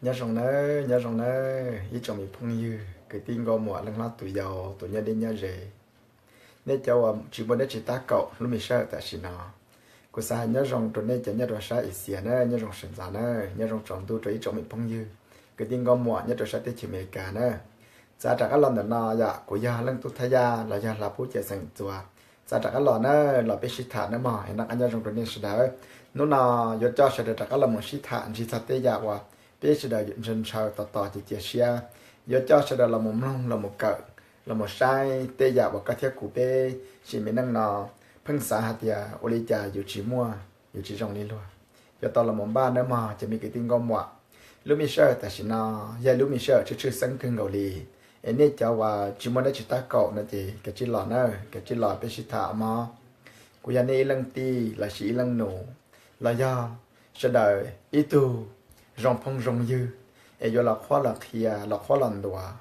Nyob zoo nawb, nyob zoo nawb ib tsoom me phooj ywg kwv tij nkauj muam leej hlob tus yau tus nyob deb nyob ze. Nej cov uas tsis muaj dab tsi tab kaum lub me sij hawm tam sim no, kuv xav hais nyob zoo rau nej cov nyob rau sab Asia na, nyob zoo sawv ntxov na, nyob zoo tsaus ntuj rau ib tsoom me phooj ywg kwv tij nkauj muam nyob rau sab teb chaws Amelikas na. Txav rov qab los ntawm no yom, kuv yog Leej Tub Thaj Yaj los yog Hla Pub Cawv Xeem Txuas. Txav rov qab los na, los peb sib tham nawb mog, es noj qab nyob zoo rau nej sawv daws. Hnub no yuav coj sawv daws rov qab los mus sib tham ntsig txog tej yam uas peb sawv daws ntshaw ntshaw tos tos cia cia siab. Yuav coj sawv daws los mus mloog los mus kawm, los mus saib tej yam uas koj thiab kuv peb sim me neej no pheej xav hais tias ua li cas yus tsis muaj, yus tsis zoo li luag. Yuav tau los mus npaj nawb mog cov me kwv tij nkauj muam. Lub me sij hawm tam sim no yog lub me sij hawm tshwj tshwj xeeb kawg nkaus li. Es nej cov uas tsis muaj dab tsi tab kaum no ces kav tsij los na, kav tsij los peb sib tham mog. Kuv yog nej ib leej tij los sis ib leej nus, los yog sawv daws ib tug zoo phooj zoo ywg, es yuav los qhuab los qhia, los qhuab los ntuas,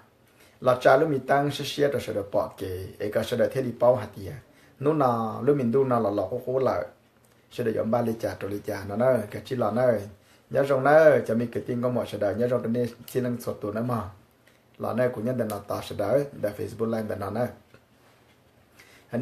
los tsa lub me teeb siab siab rau sawv daws pom kev, es kom sawv daws thiaj li paub hais tias hnub no lub me ntuj no los los qub qub lawm, sawv daws yuav npaj li cas rau li cas no na. Kav tsij los na. Nyob zoo na cov me kwv tij nkauj muam sawv daws, nyob zoo rau nej txhia leej txhua tus nawb mog. Los na, kuv nyob ntawm no tos sawv daws ntawm Facebook Live ntawm no na.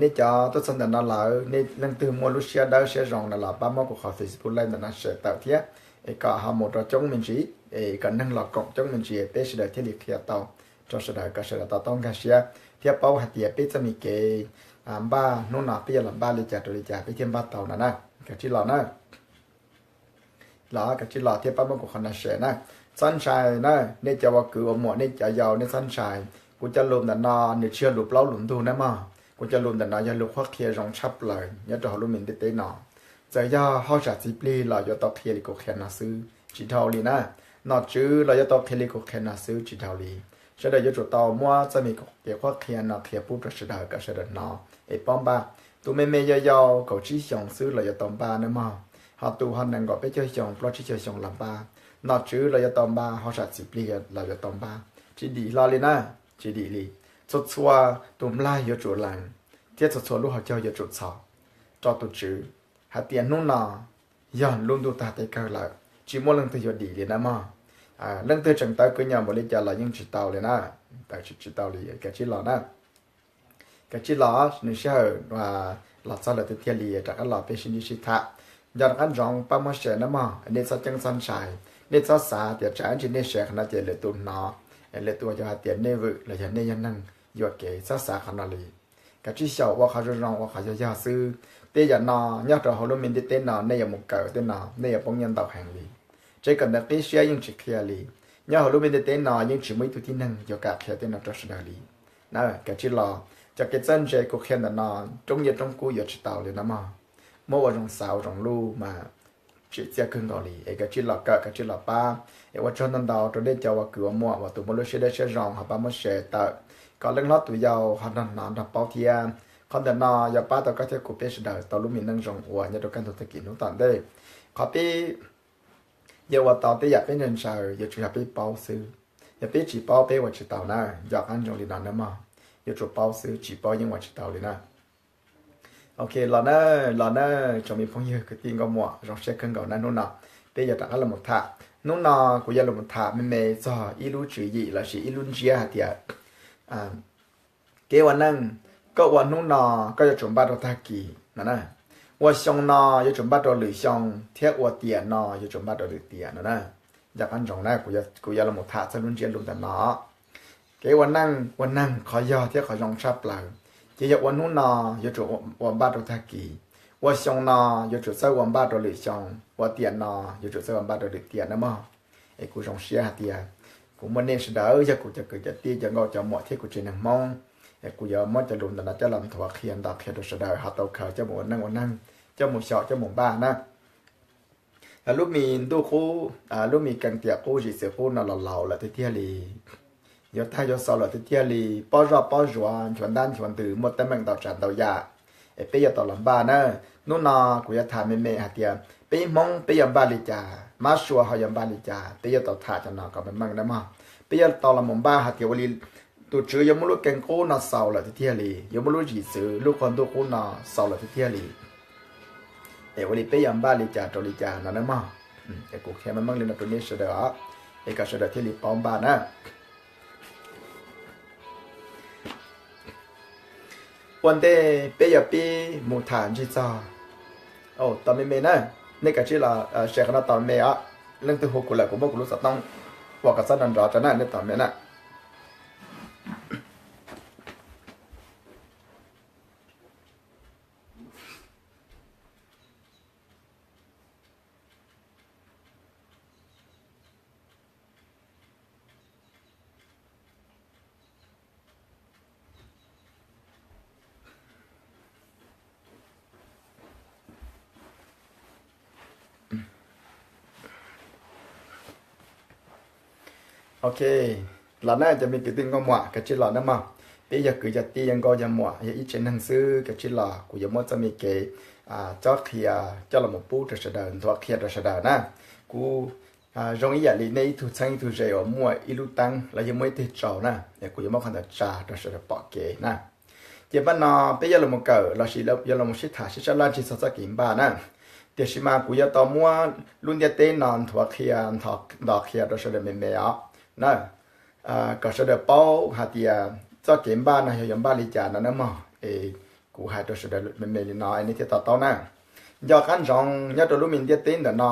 Nej cov tuaj txog ntawm no lawm, nej leej twg muaj lub siab dawb siab zoo no los pab muab kuv qhov Facebook Live ntawm no share tawm thiab, es kom ho mus rau coob me ntsis, es kom neeg los koom coob me ntsis, peb sawv daws thiaj li qhia tau rau sawv daws kom sawv daws to taub nkag siab thiab paub hais tias peb txoj me kev npaj hnub no peb yuav los npaj li cas rau li cas peb thiaj npaj tau no na. Kav tsij los na. Los kav tsij los thiab pab muab kuv qhov no share na. Txhob ntshai na, nej cov ua kwv ua muam, nej cov yau, nej txhob ntshai. Kuv cov lus ntawm no nws tsis yog lus plaub lus ntug na mog. Kuv cov lus ntawm no yog lus qhuab qhia zoo tshaj plaws nyob rau hauv lub me ntiaj teb no. Txawm yog hauj sam txiv plig los yuav tau qhia li kuv qhia no xwb tsis dhau li na. Nom tswv los yuav tau qhia li kuv qhia no xwb tsis dhau li. Sawv daws yuav tsum tau muab txoj me kev qhuab qhia no qhia pub rau sawv daws kom sawv daws hnov es paub npaj. Tus me me yau yau kaum tsib xyoos xwb los yuav tau npaj na mog, ho tus ho nees nkaum peb caug xyoo plaub tsib caug xyoo los npaj. Nom tswv los yuav tau npaj, hauj sam txiv plig los yuav tau npaj, tsis dim hlo li na, tsis dim li. Txhua txhua tus nplaig yuav tsum lees thiab txhua txhua lub hauv caug yuav tsum txhos rau tus tswv hais tias hnub no yog lub ntuj tag tes kawg lawm, tsis muaj leej twg yuav dim li na mog. Leej twg tseem tawv kwv nyoos npaum li cas los yeej tsis tau li na, tawv tsis tau li, kav tsij los na. Kav tsij los, nws sij hawm los txog lawm tiag tiag li, rov qab los peb sib ntsib sib tham. Nco rov qab ntsoov pab muab share na mog, nej txhob ceeb txhob ntshai, nej txhob xav tias tsam ib ntsis nej share qhov no ces lwm tus hnov, lwm tus yog hais tias nej vwm los yog nej yog neeg yuam kev, txhob xav qhov no li. Kav tsij xyaum ua qhov zoo zoo, ua qhov yog yog xwb. Tej yam no nyob rau hauv lub me ntiaj teb no nej yuav mus kawm tej no nej yuav poob nyiaj ntau heev li. Tsev kawm ntawv qib siab yeej tsis qhia li. Nyob hauv lub me ntiaj teb no yeej tsis muaj ib tug tib neeg yuav kam qhia tej no rau sawv daws li. Na, kav tsij los, cov kev txawj ntse kuv qhia ntawm no roob yaj roob kub yuav tsis tau li na mog. Muab ua zoo xav ua zoo luj mas tsim txiaj kawg nkaus li, es kav tsij los kawm, kav tsij los pab. Es ua tsaug ntau ntau rau nej cov ua kwv ua muam uas tus muaj lub siab dawb siab zoo ho pab muab share tawm kom leej hlob tus yau ho nrog hnov nrog paub thiab. Qhov ntawm no yuav pab tau koj thiab kuv peb sawv daws tau lub me neej zoo ua nyob rau kaj ntug tag kis hnub tom ntej. Qhov peb yuav ua tau tej yam peb ntshaw ntshaw yuav tsum yog peb paub xwb. Yog peb tsis paub peb ua tsis tau na, nco qab ntsoov li no na mog. Yuav tsum paub xwb, tsis paub yeej ua tsis tau li na. Ok, los na, los na, tsoom me phooj ywg kwv tij nkauj muam, zoo siab kawg nkaus na. Hnub no peb yuav rov qab los tham. Hnub no kuv yuav los tham me me txog ib lub tswv yim lossis ib lub ntsiab hais tias kev ua neej, koj ua hnub no koj yuav tsum npaj rau tag kis no na. Ua xyoo no yuav tsum npaj rau lwm xyoo, thiab ua tiam no yuav tsum npaj rau lwm tiam no na. Nco qab ntsoov na, kuv yuav los tham txog lub ntsiab lus ntawm no. Kev ua neej, ua neeg qhov yog thiab qhov zoo tshaj plaws, ces yog ua hnub no yuav tsum ua npaj rau tag kis, ua xyoo no yuav tsum txawj ua npaj rau lwm xyoo, ua tiam no yuav tsum txawj ua npaj rau lwm tiam na mog. Es kuv zoo siab hais tias kuv muaj nej sawv daws yog kuv cov kwv cov tij cov nkauj cov muam thiab kuv tsev neeg Hmoob, es kuv yuav muab cov lus ntawm no coj los nthuav qhia nto qhia rau sawv daws ho tau khaws coj mus ua neej ua neeg, coj mus xyaum coj mus npaj na. Lub me ntuj qub, lub me kees tiam qub zim txwv qub no los laus lawm tiag tiag li. Yuav tag yuav xaus lawm tiag tiag li, pob zoj pob zuav, nchuav ntab nchuav ntws, muaj teeb meem ntau tsav ntau yam, es peb yuav tau los npaj na. Hnub no kuv yuav tham me me hais tias peb Hmoob peb yuav npaj li cas, mab sua ho yuav npaj li cas, peb yuav tau tham cov no kom meej meej na mog. Peb yuav tau los mus npaj hais tias ua li tus tswv yuav muab lub kees qub no xaus lawm tiag tiag li, yuav muab lub zim txwv lub qub ntuj qub no xaus lawm tiag tiag li. Es ua li peb yuav npaj li cas rau li cas no na mog. Es kuv qhia meej meej li no rau nej sawv daws os. es kom sawv daws thiaj li paub npaj na. Ua ntej peb yuav pib mus tham ntsig txog tau me me na, nej kav tsij los share qhov no tau me os. Leej twg hu kuv lawm kuv muab kuv lub xov tooj ua kom txhob nrov nrov tso na, nej tau me na. Ok, los na cov me kwv tij nkauj muam, kav tsij los na mog. Peb yog kwv yog tij yog nkauj yog muam yog ib tsev neeg xwb, kav tsij los kuv yuav muab txoj me kev cob qhia coj los pub rau sawv daws, nthuav qhia rau sawv daws na. Kuv zoo ib yam li nej ib tug txheeb ib tug ze uas muaj ib lub teeb los yog muaj ib teg tsaus na, es kuv yuav muab qhov ntawd tsa rau sawv daws pom kev na. Ces npaj no peb yuav los kawm lossis yuav los sib tham sib sab laj ntsig txog txoj kev npaj na. Tiam sis mas kuv yuav tau muab lub ntiaj teb no nthuav qhia, ntos qhia rau sawv daws me me os na, kom sawv daws paub hais tias txoj kev npaj no yog yuav npaj li cas no na mog. Es kuv hais rau sawv daws me me li no nej thiaj to taub na. Nco qab ntsoov nyob rau lub me ntiaj teb ntawm no,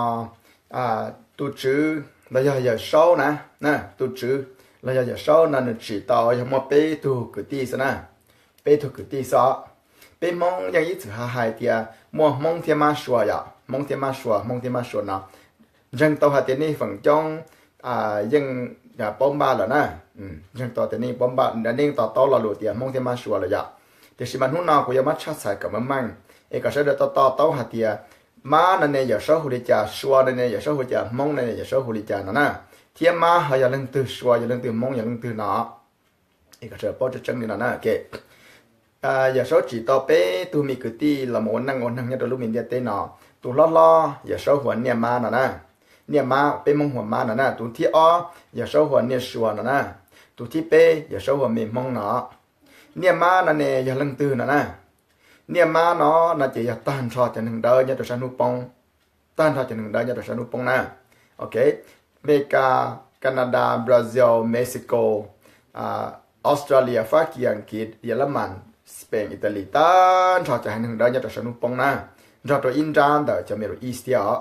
tus tswv los yog Yawm Saub na, tus tswv los yog Yawm Saub no nws tsim tau yog muaj peb tug kwv tij xwb na, peb tug kwv tij xwb os. Peb Hmoob yeej ib txwm hais tias muaj Hmoob thiab Mab Sua yom, Hmoob thiab Mab Sua, Hmoob thiab Mab Sua no ntseeg tau hais tias nej feem coob yeej paub npaj lawm na. Ntseeg tau tias nej paub npaj, nej yeej to taub lo lus tias Hmoob thiab Mab Sua lawm yom. Tiam sis mas hnub no kuv yuav muab tshaj txhais kom meej meej, es kom sawv daws to to taub hais tias Mab no ne Yawm Saub hu li cas, Sua no ne Yawm Saub hu li cas, Hmoob no ne Yawm Saub hu li cas no na, thiab Mab ho yog leej twg, Sua yog leej twg, Hmoob yog leej twg no. Es kom sawv daws paub tseeb tseeb li no na. Yawm Saub tsim tau peb tug me kwv tij los mus ua neej ua neeg nyob rau lub me ntiaj teb no. Tus hlob hlob Yawm Saub hu ua Niaj Mab no na, Niaj Mab, peb Hmoob hu ua Mab no na. Tus thib ob Yawm Saub hu ua Niaj Sua no na. Tus thib peb Yawm Saub hu ua Me Hmoob no. Niaj Mab no ne yog leej twg no na? Niaj Mab no no ces yog tag nrho cov neeg dawb nyob rau sab hnub poob, tag nrho cov neeg dawb nyob rau sab hnub poob na. Ok, Amelikas, Canada, Brazil, Mexico, Australia, Fab Kis, Askiv, Yelamas, Spain, Italy, tag nrho cov haiv neeg dawb nyob rau sab hnub poob na, nrog rau ib nrab ntawm cov Middle East thiab os.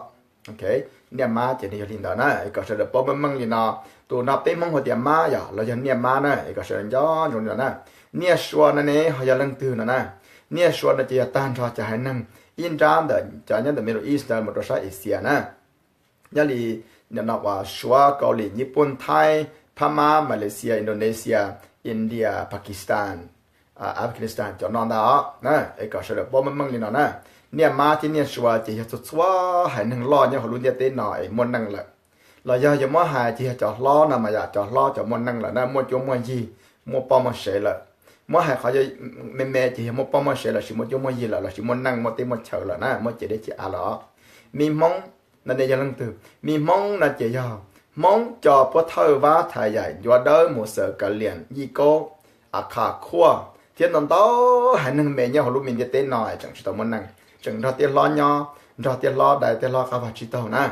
Ok, Niaj Mab ces nws yog li ntawd na, es kom sawv daws paub meej meej li no. Tus no peb Hmoob hu tias Mab yom, los yog Niaj Mab na, es kom sawv daws nco ntsoov li no na. Niaj Sua no ne ho yog leej twg no na? Niaj Sua no ces yog tag nrho cov haiv neeg ib nrab ntawm cov nyob ntawm Middle East ntawd mus rau sab Asia na. Nyob li no uas Suav, Kaus Lim, Nyij Pooj, Thaib, Phab Mab, Malaysia, Indonesia, India, Pakistan, Afghanistan cov no ntag os. Es kom sawv daws paub meej meej li no na. Niaj Mab thiab Niaj Sua ces yog txhua txhua haiv neeg loj nyob hauv lub ntiaj teb no es muaj neej lawm. Los yog yuav muab hais ces yog cov hlob no mas yog cov hlob cov muaj neej lawm na, muaj cuab muaj yig, muaj poj muaj sev lawm. Muab hais qhov me me ces yog muaj poj muaj sev lossis muaj cuab muaj yig lawm lossis muaj neej muaj teb muaj chaw lawm na, muaj ciam dej ciam av lawm os. Me Hmoob no ne yog leej twg? Me Hmoob no ces yog Hmoob cov Puab Thawj, Vab, Thaj Yaim, Ncuav Dawb, Mus Xawm, Kav Liam, Yij Kaub, Akha, Khuaj thiab ntau ntau haiv neeg me nyob hauv lub me ntiaj teb no tseem tsis tau muaj neej, tseem nrog tij hlob nyob, nrog tij hlob dai tij hlob qab vag tsib taug na.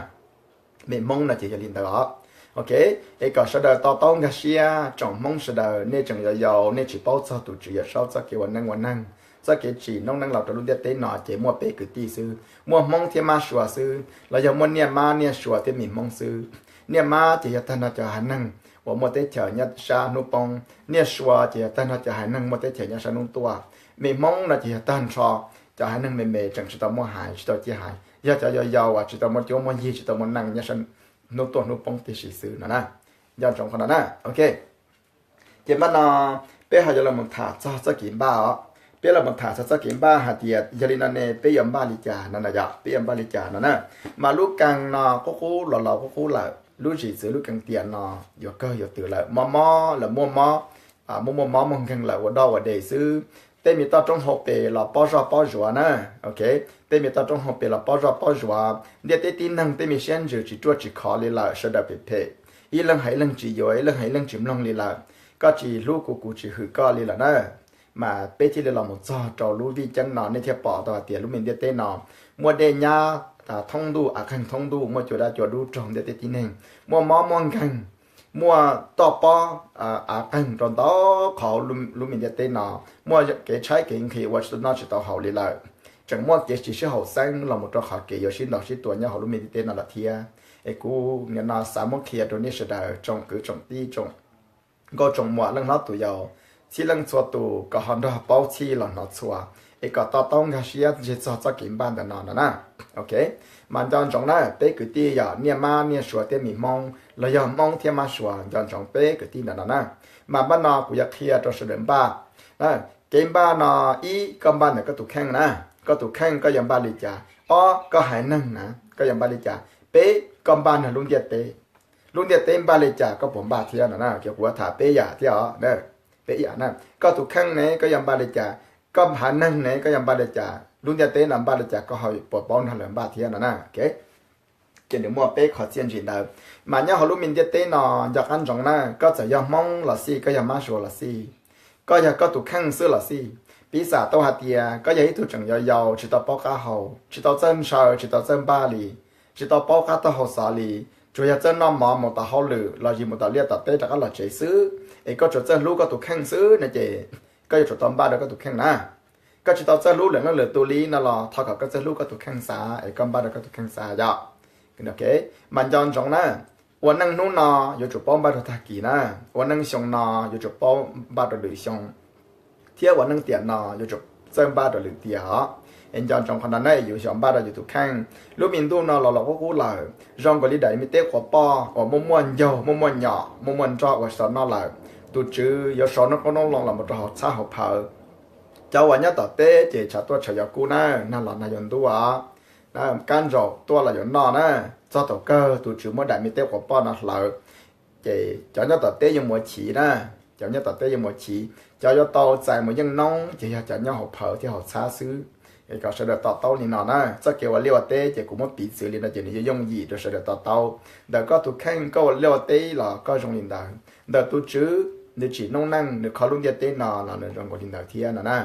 Me Hmoob no ces yog li ntawd os. Ok, es kom sawv daws to taub nkag siab, tsoom Hmoob sawv daws nej tseem yau yau, nej tsis paub txog tus Tswv Yawm Saub txoj kev ua neej ua neeg, txoj kev tsim noob neej los rau lub ntiaj teb no ces muaj peb kwv tij xwb, muaj Hmoob thiab Mab Sua xwb, los yog muaj Niaj Mab, Niaj Sua thiab Me Hmoob xwb. Niaj Mab ces yog tag nrho cov haiv neeg uas muaj teb chaws nyob sab hnub poob, Niaj Sua ces yog tag nrho cov haiv neeg muaj teb chaws nyob sab hnub tuaj, Me Hmoob no ces yog tag nrho cov haiv neeg me me tseem tsis tau muaj haiv, tsis tau ciaj haiv, yog cov yau yau uas tsis tau muaj cuab muaj yig, tsis tau muaj neej nyob sab hnub tuaj hnub poob tib si xwb no na. Nco ntsoov qhov no na. Ok, ces npaj no peb ho yuav los tham txog txoj kev npaj os. Peb los mus tham txog txoj kev npaj hais tias yog li no ne peb yuav npaj li cas no na yom, peb yuav npaj li cas no na. Mas lub kees no qub qub los laus qub qub lawm, lub zim txwv lub kees tiam no yuav kawg yuav twm lawm, mob mob lawm, muaj mob, muaj muaj mob muaj nkeeg lawm, ua doj ua deg xwb. Tej me toj roob hauv pes los pob zoj pob zuav na. Ok, tej me toj roob hauv pes los pob zoj pob zuav, ntiaj teb tib neeg tej me siab ntsws tsis ruaj tsis khov li lawm, sawv daws phem phem, ib leeg hais ib leeg tsis yuav, ib leeg hais ib leeg tsis mloog li lawm. Koj tsis hlub kuv, kuv tsis hwm koj li lawm na. Mas peb thiaj li los mus txog rau lub vij ceeb no, nej thiaj pom tau hais tias lub me ntiaj teb no muaj dej nyab thoob ntuj, av qeeg thoob ntuj, muaj cua dab cua dub raug ntiaj teb tib neeg, muaj mob muaj nkeeg, muaj toj pob av qeeg rau ntau qhov lub me ntiaj teb no, muaj kev tshaib kev nqhis ua tsis tau noj tsis tau haus li lawm. Tseem muaj kev tsis sib haum xeeb los mus rau qhov kev yuav sib ntaus sib tua nyob hauv lub me ntiaj teb no lawm thiab. Es kuv nim no xav muab qhia rau nej sawv daws tsoom kwv tsoom tij, tsoom nkauj tsoom muam, leej hlob tus yau, txhij leej txhua tus kom ho nrog paub txhij los hnov txhua, es kom to taub nkag siab ntseg txog txoj kev npaj ntawm no no na. Ok, mas nco ntsoov na peb kwv tij yog niaj mab niaj suav thiab mi hmoob los yog hmoob thiab mab suav, nco ntsoov peb kwv tij ntawm no na. Mas npaj no kuv yuav qhia rau sawv daws npaj. Kev npaj no, ib, koj npaj ntawm koj tus kheej na, koj tus kheej koj yuav npaj li cas? Ob, koj haiv neeg na, koj yuav npaj li cas? Peb, koj npaj nrog lub ntiaj teb, lub ntiaj teb npaj li cas koj puas npaj thiab no na. Ces kuv yuav tham peb yam thiab os. Peb yam na, koj tus kheej ne koj yuav npaj li cas, koj haiv neeg ne koj yuav npaj li cas, lub ntiaj teb no npaj li cas koj ho puas paub nrog lawv npaj thiab no na. Ces nws muaj peb qhov txiaj ntsim ntawd. Mas nyob hauv lub me ntiaj teb no nco qab ntsoov na, koj txawm yog hmoob los xij, koj yog mab suav los xij, koj yog koj tus kheej xwb los xij, piv xam tau hais tias koj yog ib tug tseem yau yau tsis tau paub qab hau, tsis tau txawj ntshaw tsis tau txawj npaj li, tsis tau paub qab taug hau xov li, tsuas yog txawj noj mov mus tom hauj lwm los sis mus tom liaj tom teb rov qab los tsev xwb, es koj tsuas txawj hlub koj tus kheej xwb no ces koj yuav tsum tau npaj rau koj tus kheej na. Koj tsis tau txawj hlub lwm leej lwm tus li no los thov kom koj txawj hlub koj tus kheej xav es koj npaj rau koj tus kheej xav yom. Mas nco ntsoov na, ua neej hnub no yuav tsum paub npaj rau tag kis na, ua neej xyoo no yuav tsum paub npaj rau lwm xyoo, thiab ua neej tiam no yuav tsum txawj npaj rau lwm tiam os. Es nco ntsoov qhov no na, yus xyaum npaj rau yus tus kheej. Lub me ntuj no los los qub qub lawm, zoo nkaus li daim me teb quav poj uas muaj muaj ncaug, muaj muaj nyom, muaj muaj nroj uas tsis tau noj lawm. Tus Tswv yuav sau noob qoob noob loo los mus rau hauv txhab hauv phawv. Cov uas nyob tom teb ces tshav tuaj tshav yos kub na, nag los nag yuav ntuj os. Kab ntsaum tuaj los yuav noj na. Txog thaum kawg tus Tswv muab daim me teb quav poj no hlawv, ces cov nyob tom teb yuav mus ua chiv na, cov nyob tom teb yuav mus ua chiv, cov yuav tau txais mus yeej noob ces yog cov nyob hauv phawv thiab hauv txhab xwb. Es kom sawv daws to taub li no na, txoj kev ua liaj ua teb ces kuv muab piv txwv li no ces nws yuav yooj yim rau sawv daws to taub. Ntawm koj tus kheej, koj ua liaj ua teb los koj zoo li ntawd, ntawm tus Tswv nws tsim noob neej, nws kho lub ntiaj teb no los nws zoo nkaus li ntawd thiab no na.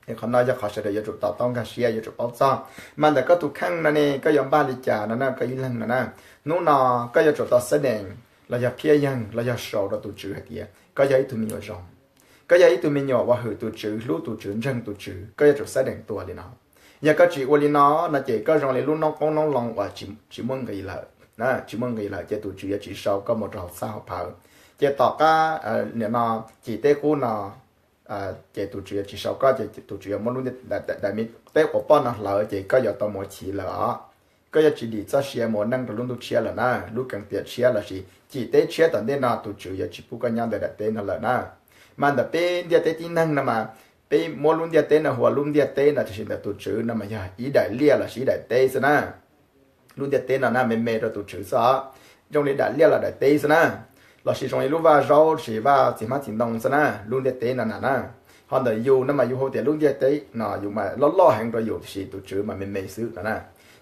Es qhov no yog qhov sawv daws yuav tsum to taub nkag siab, yuav tsum paub txog. Mas ntawm koj tus kheej no ne, koj yuav npaj li cas no na, koj ib leeg no na? Hnub no koj yuav tsum tau xab dees los yog phiaj yeeg los yog sau rau tus Tswv hais tias koj yog ib tug me nyuam zoo, koj yog ib tug me nyuam uas hwm tus Tswv, hlub tus Tswv, ntseeg tus Tswv, koj yuav tsum xab dees tuag li no. Yog koj tsis ua li no no ces koj zoo li lub noob qoob noob loo uas tsis muaj nqis lawm, tsis muaj nqis lawm ces tus Tswv yuav tsis sau koj mus rau hauv txhab hauv phawv. Ces tom qab nim no cim teb qub no ces tus Tswv yuav tsis sau koj, ces tus Tswv yuav muab lub daim me teb quav poj no hlawv ces koj yuav tau mus ua chiv lawm os. Koj yuav tsis dim txoj sia mus ua neej rau lub ntuj tshiab lawm na, lub keeb tiam tshiab lossis cim teb tshiab tom ntej no tus Tswv yuav tsis pub koj nyob ntawm daim teb no lawm na. Mas ntawm peb ntiaj teb tib neeg no mas, peb muab lub ntiaj teb no hu ua lub ntiaj teb no, tiam sis ntawm tus Tswv no mas yog ib daim liaj lossis ib daim teb xwb na. Lub ntiaj teb no na me me rau tus Tswv xwb os, zoo li daim liaj los daim teb xwb na. Lossis zoo li lub vaj zaub lossis vaj txiv hmab txiv ntoo xwb na, lub ntiaj teb no na na. Ho ntawm yus no mas yus hu tias lub ntiaj teb no yus mas loj loj heev rau yus, tiam sis tus Tswv mas me me xwb no na.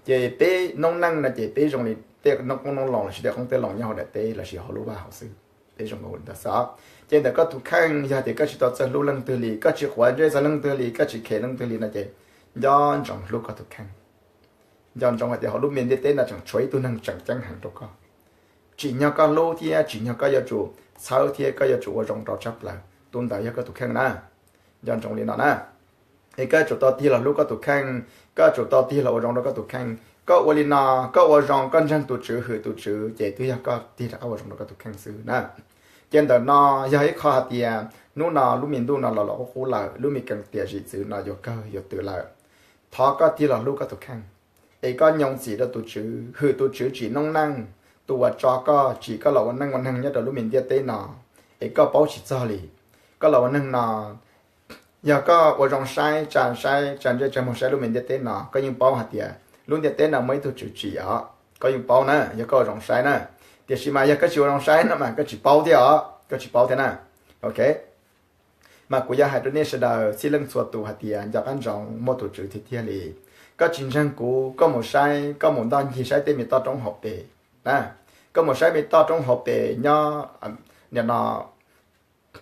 Ces peb noob neej no ces peb zoo li tej noob qoob noob loo lossis tej qoob tej loo nyob hauv daim teb lossis hauv lub vaj hauv xwb. Peb zoo li ntawd xwb. Ces ntawm koj tus kheej, yog tias koj tsis tau txawj hlub leej twg li, koj tsis quav ntsej txog leej twg li, koj tsis khem leej twg li no ces nco ntsoov hlub koj tus kheej. Nco ntsoov hais tias hauv lub me ntiaj teb no tseem tshuav ib tug neeg tseem ceeb heev rau koj. Tsim nyog koj hlub thiab tsim nyog koj yuav tsum txhawb thiab koj yuav tsum ua zoo rau tshaj plaws, tus ntawd yog koj tus kheej na. Nco ntsoov li no na. Es koj yuav tsum tau tig los hlub koj tus kheej, koj yuav tsum tau tig los ua zoo rau koj tus kheej. Koj ua li no, koj ua zoo, koj ntseeg tus Tswv, hwm tus Tswv, ces twb yog koj tig rov qab ua zoo rau koj tus kheej xwb na. Ces ntawm no yog ib qho hais tias hnub no lub me ntuj no los los qub qub lawm, lub me keeb tiam zim txwv no yuav kawg yuav twm lawm. Thov koj tig los hlub koj tus kheej, es koj nyoo txim rau tus Tswv, hwm tus Tswv tsim noob neej, tus uas tso koj, tsim koj los ua neej ua neeg nyob rau lub me ntiaj teb no, es koj paub tsis txog li. Koj los ua neeg no, yog koj ua zoo saib, tsa saib, tsa ntsej tsa muag saib lub me ntiaj teb no, koj yeej paub hais tias lub ntiaj teb no muaj ib tug Tswv tsim os. Koj yeej paub na, yog koj ua zoo saib na. Tiam sis mas yog koj tsis ua zoo saib no mas koj tsis paub thiab os, koj tsis paub thiab na. Ok, mas kuv yuav hais rau nej sawv daws txhij leej txhua tus hais tias nco qab ntsoov muaj tus Tswv tiag tiag li. Koj tsis ntseeg kuv, koj mus saib, koj mus ntoj ncig saib tej me toj roob hauv pes na. Koj mus saib me toj roob hauv pes nyob nim no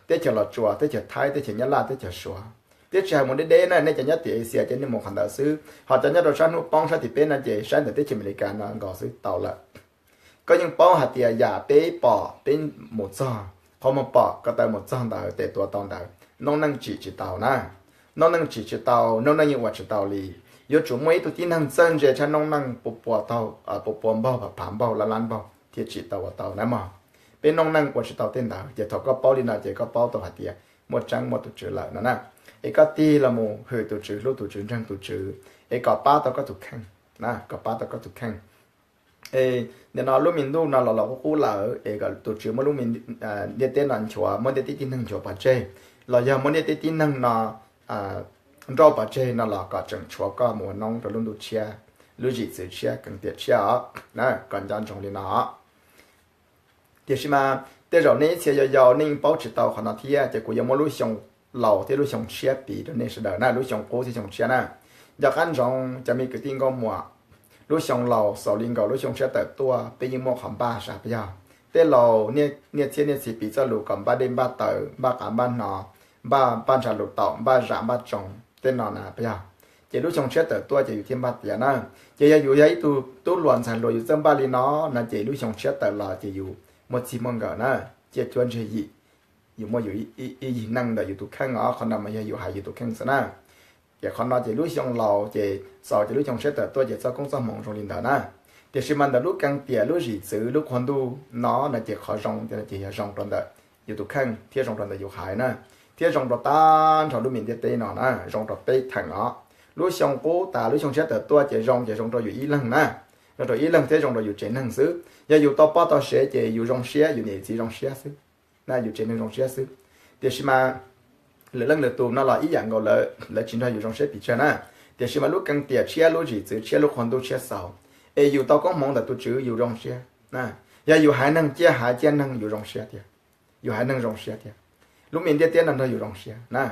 teb chaws Los Tsuas, teb chaws Thaib, teb chaws Nyab Laj, teb chaws Suav, Twb tsis hais mus deb deb na, nej cov nyob tim Asia ces nej mus qhov ntawd xwb, ho cov nyob rau sab hnub poob sab tim peb no ces sab ntawm teb chaws Amelikas no nkaus xwb tau lawm. Koj yeej paub hais tias yam peb pom peb mus txog, qhov mus pom ko taw mus txog ntawd tes tuav tau ntawd, noob neej tsim tsis tau na. Noob neej tsim tsis tau, noob neej yeej ua tsis tau li. Yuav tsum muaj ib tug tib neeg txawj ntse tshaj noob neej pua pua taug, pua pua npaug, phav phav npaug, lab lab npaug thiaj tsim tau ua tau na mog. Peb noob neej ua tsis tau tej ntawd, ces thaum koj paub li no ces koj paub tau hais tias muaj tseeb muaj tus Tswv lawm no na. Es koj tig los mus hwm tus Tswv, hlub tus Tswv, ntseeg tus Tswv, es kom pab tau koj tus kheej, kom pab tau koj tus kheej. Nim no lub me ntuj no los los qub qub lawm es kom tus Tswv muab lub me ntiaj teb no nchuav, muab ntiaj teb tib neeg nchuav pov tseg, los yog muab ntiaj teb tib neeg no nrauj pov tseg no los kom tseem tshuav koj mus ua noob rau lub ntuj tshiab, lub zim txwv tshiab, kees tiam tshiab os. Kom nco ntsoov li no. Tiam sis mas tej zaum nej ib txhia yau yau nej yeej paub tsis tau qhov no thiab, ces kuv yuav muab lub xyoo laus thiab lub xyoo tshiab piv rau nej sawv daws na, lub xyoo qub thiab xyoo tshiab na. Nco qab ntsoov cov me kwv tij nkauj muam, lub xyoo laus xaus li nkaus lub xyoo tshiab tawm tuaj peb yeej muaj qhov npaj sas puas yog? Tej laus niaj txhiab niaj txhis piv txoj lus kom npaj dej npaj taws, npaj qav npaj hno, npaj npaj ntsha lus taum, npaj zam npaj tsoos tej no na puas yog? Ces lub xyoo tshiab tawm tuaj ces yus thiaj npaj tiav na. Ces yog yus yog ib tug tub hluas ntxhais hluas yus txawj npaj li no no ces lub xyoo tshiab tawm los ces yus muaj txij muaj nkawm na, ciaj cuab ntseg yim, yus muaj yus ib yig neej ntawm yus tus kheej os. Qhov no mas yog yus hais yus tus kheej xwb na. Ces qhov no ces lub xyoo laus ces xaus ces lub xyoo tshiab tawm tuaj ces txoj koob txoj hmoov zoo li ntawd na. Tiam sis mas ntawm lub kees tiam lub zim txwv lub qhua ntuj no no ces qhov zoo ces yog zoo rau ntawm yus tus kheej thiab zoo rau ntawm yus haiv na, thiab zoo rau tag nrho lub me ntiaj teb no na, zoo rau peb theem os. Lub xyoo qub tas lub xyoo tshiab tawm tuaj ces zoo ces zoo rau yus ib leeg na, zoo rau ib leeg thiab zoo rau yus tsev neeg xwb. Yog yus tau poj tau sev ces yus zoo siab, yus niam yus txiv zoo siab xwb, na yus tsev neeg zoo siab xwb. Tiam sis mas lwm leej lwm tus no los ib yam nkaus lawm, lawv tsis nrog yus zoo siab pes tsawg na. Tiam sis mas lub kees tiam tshiab lub zim txwv tshiab lub qhua ntuj tshiab xaus, es yus tau koob hmoov ntawm tus Tswv yus zoo siab na. Yog yus haiv neeg ciaj haiv ciaj neeg yus zoo siab tiag, yus haiv neeg zoo siab tiag, lub me ntiaj teb no nrog yus zoo siab na.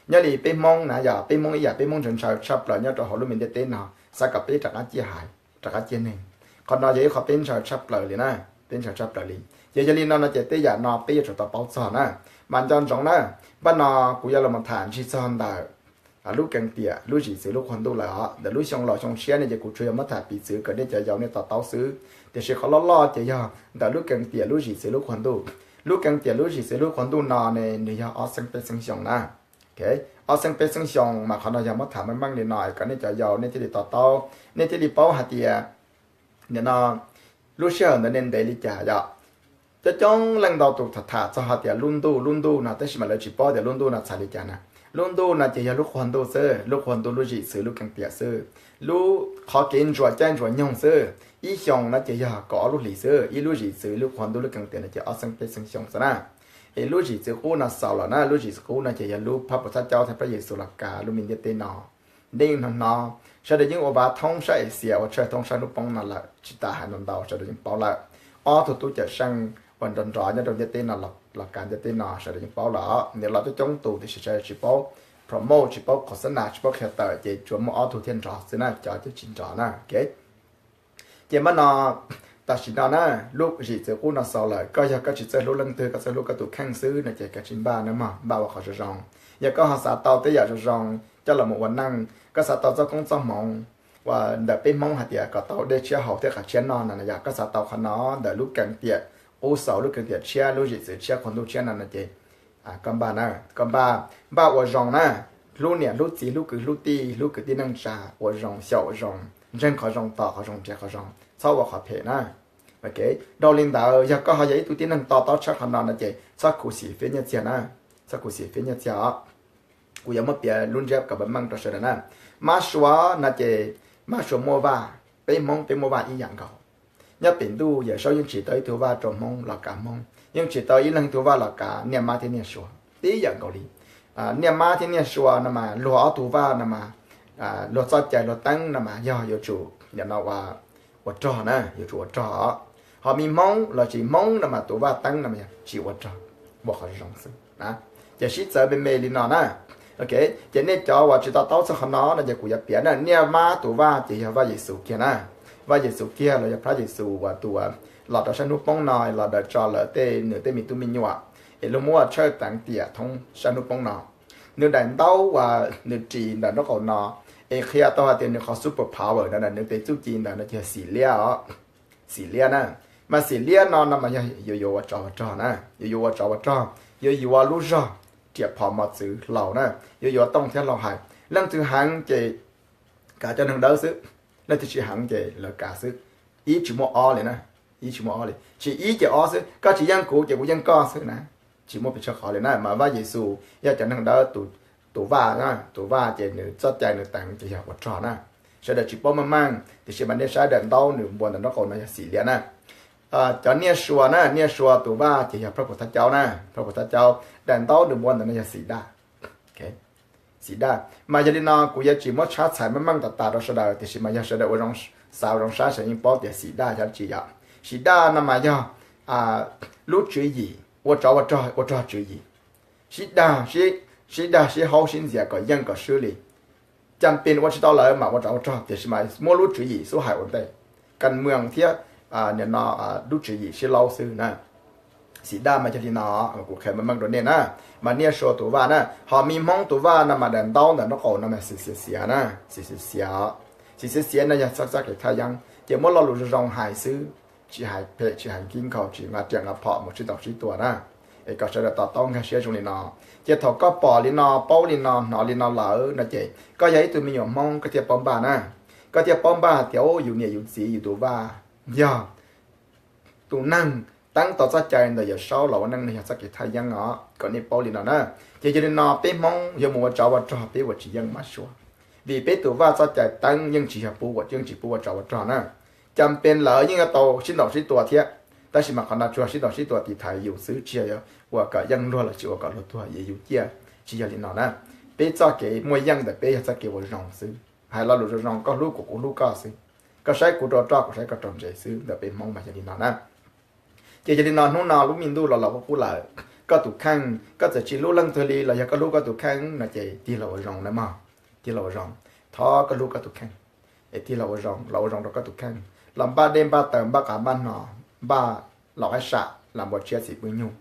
Nyob li peb Hmoob na yog peb Hmoob ib yam peb Hmoob ntshaw ntshaw tshaj plaws nyob rau hauv lub me ntiaj teb no, xav kom peb rov qab ciaj haiv rov qab ciaj neeg. Qhov no yog ib qho peb ntshaw tshaj plaws li na, peb ntshaw tshaj plaws li. Ces yog li no no ces tej yam no peb yuav tsum tau paub txog na. Mas nco ntsoov na, npaj no kuv yuav los tham ntsig txog ntawm lub kees tiam lub zim txwv lub qhua ntuj lawm os. Ntawm lub xyoo laus xyoo tshiab ne ces kuv tsuas yog muab tham piv txwv kom nej cov yau nej to taub xwb. Tiam sis qhov loj loj ces yog ntawm lub kees tiam lub zim txwv lub qhua ntuj. Lub kees tiam lub zim txwv lub qhua ntuj no ne nws yog ob xeeb peb xeeb xyoo na. Ob xeeb peb xeeb xyoo mas qhov no yog muab tham meej meej li no kom nej cov yau nej thiaj li to taub, nej thiaj li paub hais tias nim no lub sij hawm ntawd ne ntev li cas yom. Coob coob leej ntau tus tham tham txog hais tias lub ntuj lub ntuj no, tab sis mas lawv tsis paub tias lub ntuj no txhais li cas na. Lub ntuj no ces yog lub qhua ntuj xwb, lub qhua ntuj lub zim txwv lub kees tiam xwb. Lub qhov kev ntsuas caij ntsuas nyoog xwb, ib xyoos no ces yog kaum ob lub hlis xwb, ib lub zim txwv lub qhua ntuj lub kees tiam no ces ob xeeb peb xeeb xyoo xwb na. Es lub zim txwv qub no xaus lawm na, lub zim txwv qub no ces yog lub phab puas txhab caub thiab Pab Yexus los kav lub me ntiaj teb no. Nej yeej hnov hnov, sawv daws yeej ua vav thoob sab Asia, ua tshawj thoob sab hnub poob no lawm, tsis tas hais ntau ntau sawv daws yeej paub lawm. Ob tug tub cawm seej uas nrov nrov nyob rau ntiaj teb no los kav ntiaj teb no sawv daws yeej paub lawm. Nws los coob coob tus tiam sis sawv daws tsis paub promote, tsis paub qhov xab nas, tsis paub qhia tawm ces tsuas muaj ob tug thiaj nrov xwb na, cov twb tsis nrov na. Ces mas no, tam sim no na, lub zim txwv qub no xaus lawm, koj yog koj tsis txawj hlub leej twg, koj txawj hlub koj tus kheej xwb no ces koj tsis npaj na mog, npaj ua qhov zoo zoo. Yog koj ho xav tau tej yam zoo zoo coj los mus ua neej, koj xav tau txoj koob txoj hmoov uas ntawm peb Hmoob hais tias kom tau dej tshiab haus thiab qhov tshiab noj no, yog koj xav tau qhov no ntawm lub kees tiam qub xaus, lub kees tiam tshiab, lub zim txwv tshiab, qhua ntuj tshiab no no ces koj npaj na, koj npaj, npaj ua zoo na, hlub niam hlub txiv, hlub kwv hlub tij, hlub kwv tij neej tsa, ua zoo xyaum zoo, ntseeg qhov zoo, tos qhov zoo, nrhiav qhov zoo, txhob ua qhov phem na. Dhau li ntawd, yog koj ho yog ib tug tib neeg to taub tshaj qhov no no ces txhob khuv xim fiab nyiaj txiag na, txhob khuv xim fiab nyiaj txiag os. Kuv yuav muab piav lub ntsiab kom meej meej rau sawv daws na. Mab sua no ces, mab sua muaj vaj, peb Hmoob peb muaj vaj ib yam nkaus. Nyob pem ntuj Yawm Saub yeej tsim tau ib tug vaj rau Hmoob los kav Hmoob, yeej tsim tau ib leeg ib tug vaj los kav niaj mab thiab niaj sua tib yam nkaus li. Niaj mab thiab niaj sua no mas luag ob tug vaj no mas, luag txoj cai luag teeb no mas yog yuav tsum nim no ua rog na, yuav tsum ua rog. Ho me Hmoob los sis Hmoob no mas tus vaj teeb no mas yog tsis ua rog, ua qhov zoo xwb. Ces sib txawv me me li no na. Ces nej cov uas tsis to taub txog qhov no no ces kuv yuav piav na, niaj mab tus vaj ces yog Vaj Yexus kiag na. Vaj Yexus kiag los yog Phab Yexus uas tus uas los rau sab hnub poob no los daws tso lawv tej, nws tej me tub me nyuam es luag muab ua tshawj teev tiam thoob sab hnub poob no. Nws daim ntaub uas nws ris ntawm nraub qaum no, es qhia tau hais tias nws qhov super power ntawd, nws tes txuj ci ntawd no ces yog xim liab os. Xim liab na, mas xim liab no no mas yog yuav yuav ua tsov ua rog na, yuav yuav ua tsov ua rog, yuav yuav lub zog riam phom mos txwv hlau na, yuav yuav tooj thiab hlau hais. Leej twg heev ces kav cov neeg dawb xwb, leej twg tsis heev ces lawv kav xwb. Ib tsis muaj ob li na, ib tsis muaj ob li, tsis ib ces ob xwb, koj tsis yeej kuv ces kuv yeej koj xwb na. Tsis muaj pes tsawg qhov li na, mas Vaj Yexus yog cov neeg dawb, tus vaj, tus vaj ces nws txoj cai nws teev ces yog ua rog na. Sawv daws tsis paub meej meej tiam sis mas nej saib daim ntaub nws npua ntawm nraub qaum no yog xim liab na. Cov niaj sua na, niaj sua tus vaj ces yog Phaj Pum Thaj Caub na, Phaj Pum Thaj Caub, daim ntaub nws npua ntawm no yog xim daj. Xim daj, mas yog li no kuv yuav tsis muab tshab txhais meej meej tas tas rau sawv daws tiam sis mas yog sawv daws ua zoo, xav ua zoo saib sawv yeej paub tias xim daj yog dab tsi yom. Xim daj no mas yog lub tswv yim ua tsov ua rog, ua rog tswv yim. Sib dag, sib dag sib haub sib ntxias kom yeej kom swb li. Cas pes ua tsis tau lawm mas ua tsov ua rog tiam sis mas muab lub tswv yim xub hais ua ntej, kas mws thiab nim no lub tswv yim sib laub xwb na. Xim daj mas yog li no, kuv qhia meej meej rau nej na. Mas niaj sua tus vaj na, ho me Hmoob tus vaj no mas daim ntaub ntawm nraub qaum no mas xim xiav xiav na, xim xiav xiav. Xim xiav xiav no yog txoj kev thaj yeeb ces muab lo lus zoo zoo hais xwb, tsis hais phem tsis hais nkij nkaus, tsis nqa riam nqa phom mus sib ntaus sib tua na. Es kom sawv daws to taub nkag siab zoo li no. Ces thaum koj pom li no, paub li no, hnov li no lawm no ces koj yog ib tug me nyuam Hmoob koj thiaj paub npaj na. Koj thiaj paub npaj hais tias yus niam yus txiv yus tus vaj yog tus neeg teeb tau txoj cai ntawm Yawm Saub los ua neej no yog txoj kev thaj yeeb os, kom nej paub li no na. Ces yog li no peb Hmoob yuav mus ua tsov ua rog peb ua tsis yeej maj suav, vim peb tus vaj txoj cai teeb yeej tsis yog pub ua, yeej tsis pub ua tsov ua rog na. Cas pes lawv yeej yuav tau sib ntaus sib tua thiab, tab sis mas qhov no tsuas sib ntaus sib tua tiv thaiv yus xwb, tsis yog ua kom yeej luag los tsis ua kom luag tuag yus ciaj, tsis yog li no na. Peb txoj kev muaj yeej ntawm peb yog txoj kev ua zoo xwb, hais lo lus zoo zoo, koj hlub kuv kuv hlub koj xwb, koj saib kuv rau roj kuv saib koj rau ntsev xwb, ntawm peb Hmoob mas yog li no na. Ces yog li no hnub no lub me ntuj los los qub qub lawm, koj tus kheej koj txawm tsis hlub leej twg li los yog koj hlub koj tus kheej no ces tig los ua zoo na mog, tig los ua zoo, thov koj hlub koj tus kheej, es tig los ua zoo, los ua zoo rau koj tus kheej, los npaj dej npaj taws npaj qav npaj hno, npaj los qaib sam los npua tsiab txiv pw nyug.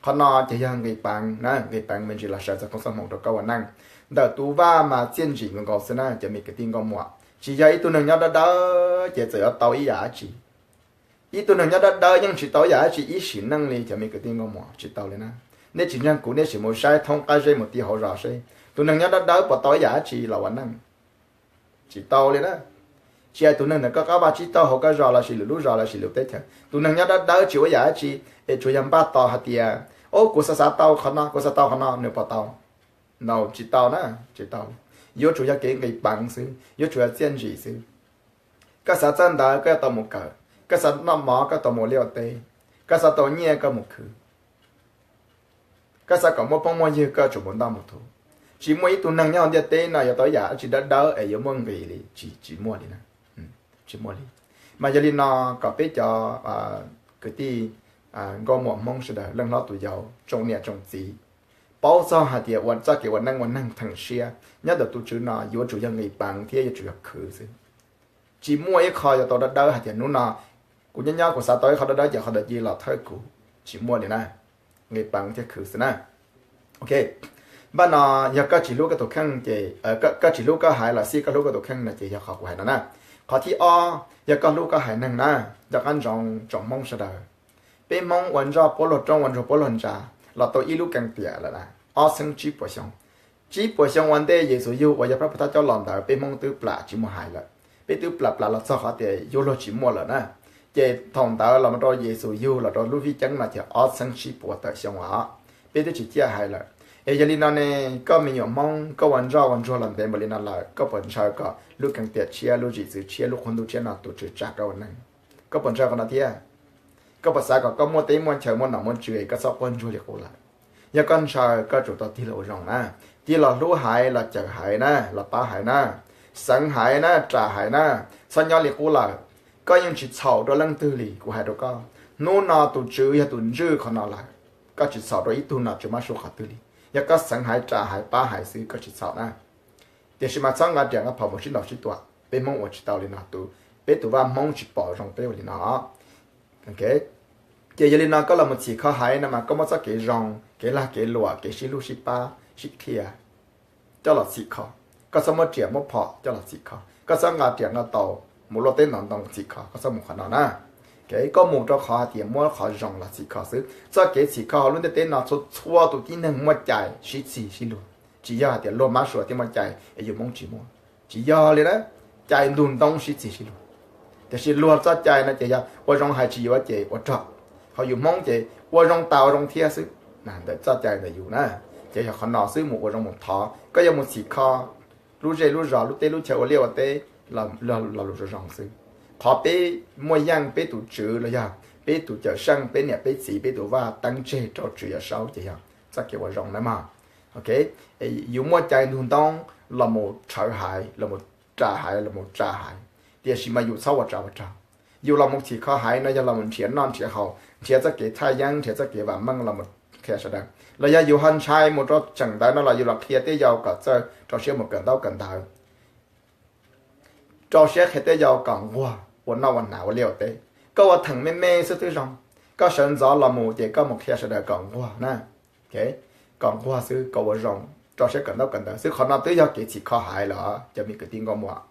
Qhov no ces yog nqis peev na, nqis peev me ntsis los sawv txog koob txoj hmoov rau koj ua neej. Ntawm tus vaj mas txiaj ntsim nkaus nkaus xwb na cov me kwv tij nkauj muam, tsis yog ib tug neeg nyob dawb dawb ces txawm yuav tau ib yam dab tsi. Ib tug neeg nyob dawb dawb yeej tsis tau ib yam dab tsi ib sim neej li cov me kwv tij nkauj muam, tsis tau li na. Nej tsis ntseeg kuv nej sim mus saib thoob qab zeb mus ti hauv zos seb tus neeg nyob dawb dawb puas tau ib yam dab tsi los ua neej. Tsis tau li na. Tsis hais tus neeg ntawm koj qab vaj tsib taug hauv koj zos lossis lwm lub zos lossis lwm teb chaws, tus neeg nyob dawb dawb tsis ua ib yam dab tsi, es tsuas yog npaj tos hais tias, o, kuv xav xav tau qhov no, kuv xav tau qhov no, nws puas tau? No tsis tau na, tsis tau. Yuav tsum yog kev nqis peev xwb, yuav tsum yog txiaj ntsim xwb. Koj xav txawj ntawv koj yuav tau mus kawm, koj xav noj mov koj tau mus liaj ua teb, koj xav tau nyiaj koj mus khwv, koj xav kom muaj phooj muaj ywg koj tsum mus ntoj mus thuv. Tsis muaj ib tug neeg nyob hauv ntiaj teb no yuav tau ib yam dab tsi dawb dawb es yuav muaj nqis li, tsis, tsis muaj li na. Tsis muaj li. Mas yog li no kom peb cov kwv tij nkauj muam Hmoob sawv daws, leej hlob tus yau, tsoom niam tsoom txiv, paub txog hais tias ua txoj kev ua neej ua neeg theem siab nyob ntawm tus tswv no yuav tsum yog nqis peev thiab yuav tsum yog khwv xwb. Tsis muaj ib qho yuav tau dawb dawb hais tias hnub no kuv nyob nyob kuv xav tau ib qho dawb dawb ces qhov ntawd cia li los thawj kuv, tsis muaj li na. Nqis peev thiab khwv xwb na. Ok, npaj no, yog koj tsis hlub koj tus kheej ces, koj tsis hlub koj haiv los xij koj hlub koj tus kheej no ces yog qhov kuv hais no na. Qhov thib ob, yog koj hlub koj haiv neeg na, nco qab ntsoov tsoom Hmoob sawv daws. Peb Hmoob ua ntsoj puab luag roob ua ntsuag puab luag ntsa los tau ib lub keeb tiam lawm na, ob txheeb tsib puas xyoo. Tsib puas xyoo ua ntej Yexus yug uas yog Phaj Pum Thaj Caub los ntawd peb Hmoob twb plam tsis muaj haiv lawm. Peb twb plam plam los txog qhov tias yuav luag tsis muaj lawm na. Ces thaum ntawd los rau Yexus yug los rau lub vij ceeb no ces ob txheeb tsib puas tawm xyoo os, peb twb tsis ciaj haiv lawm. Es yog li no ne, koj me nyuam Hmoob koj ua ntsoj ua ntsuag los ntev npaum li no lawm, koj puas ntshaw kom lub keeb tiam tshiab, lub zim txwv tshiab, lub qub ntuj tshiab no tus tswv tsa koj ua neeg? Koj puas ntshaw qhov no thiab? Koj puas xav kom koj muaj teb muaj chaw muaj nom muaj tswv es koj txhob quaj ntsuag li qub lawm? Yog koj ntshaw koj tsum tau tig los ua zoo na, tig los hlub haiv, los cawm haiv na, los pab haiv na, xeev haiv na, ram haiv na, txhob nyob li qub lawm. Koj yeej tsis txhaum rau leej twg li, kuv hais rau koj, hnub no tus tswv yog tus ntswj qhov no lawm, koj tsis txhaum rau ib tug nom tswv mab sua qhov twg li. Yog koj xeev haiv, ram haiv, pab haiv xwb koj tsis txhaum na. Tiam sis mas txhob nqa riam nqa phom mus sib ntaus sib tua, peb Hmoob ua tsis tau li no, tus, peb tus vaj Hmoob tsis pom zoo peb ua li no. Ces yog li no koj los mus txhim kho haiv no mas koj muab txoj kev zoo, kev lag kev luam, kev sib hlub sib pab sib qhia, coj los txhim kho. Koj txhob muab riam muab phom coj los txhim kho, koj txhob nqa riam nqa taus mus luaj teb ntov ntoo txhim kho, koj txhob mus qhov no na. Koj mus rau qhov hais tias muab qhov zoo los txhim kho xwb. Txoj kev txhim kho hauv lub ntiaj teb no txhua txhua tus tib neeg muaj cai sib txig sib luag, tsis yog hais tias luag mab sua thiaj muaj cai es yus Hmoob tsis muaj. Tsis yog li na, cai ntug ntoo sib txig sib luag. Tiam sis luag txoj cai no ces yog ua zoo hais tsis yuav ces ua rog, ho yus Hmoob ces ua zoo tas ua zoo thiab xwb. Ntawm txoj cai ntawm yus na, ces yog qhov no xwb, mus ua zoo mus thov. Koj yuav mus txhim kho lub zej lub zos, lub teb lub chaw, ua liaj ua teb, lo lus zoo zoo xwb. Qhov peb muaj yeej, peb tus tswv los yog peb tus cawm seej, peb niam peb txiv, peb tus vaj teeb tseg rau Tswv Yawm Saub ces yog txoj kev ua zoo na mog. Yus muaj cai ntug ntoo los mus rhawv haiv, los mus ram haiv, los mus ram haiv, tiam sis mas yus txhob ua tsav ua rog. Yus los mus txhim kho haiv no yog los mus nrhiav noj nrhiav haus, nrhiav txoj kev thaj yeeb, nrhiav txoj kev vam meej los mus qhia sawv daws. Los yog yus ho ntshai mus rau tseem ntawd no los yus los qhia tej yau kom txawj rau siab mus kawm ntaub kawm ntawv, rau siab qhia tej yau kom nquag ua noj ua hnav ua liaj ua teb. Koj ua theem me me xwb twb zoo, koj sawv ntxov los mus ces koj mus qhia sawv daws kom nquag na. Kom nquag xwb, kom ua zoo, rau siab kawm ntaub kawm ntawv xwb, qhov no twb yog kev txhim kho haiv lawm cov me kwv tij nkauj muam.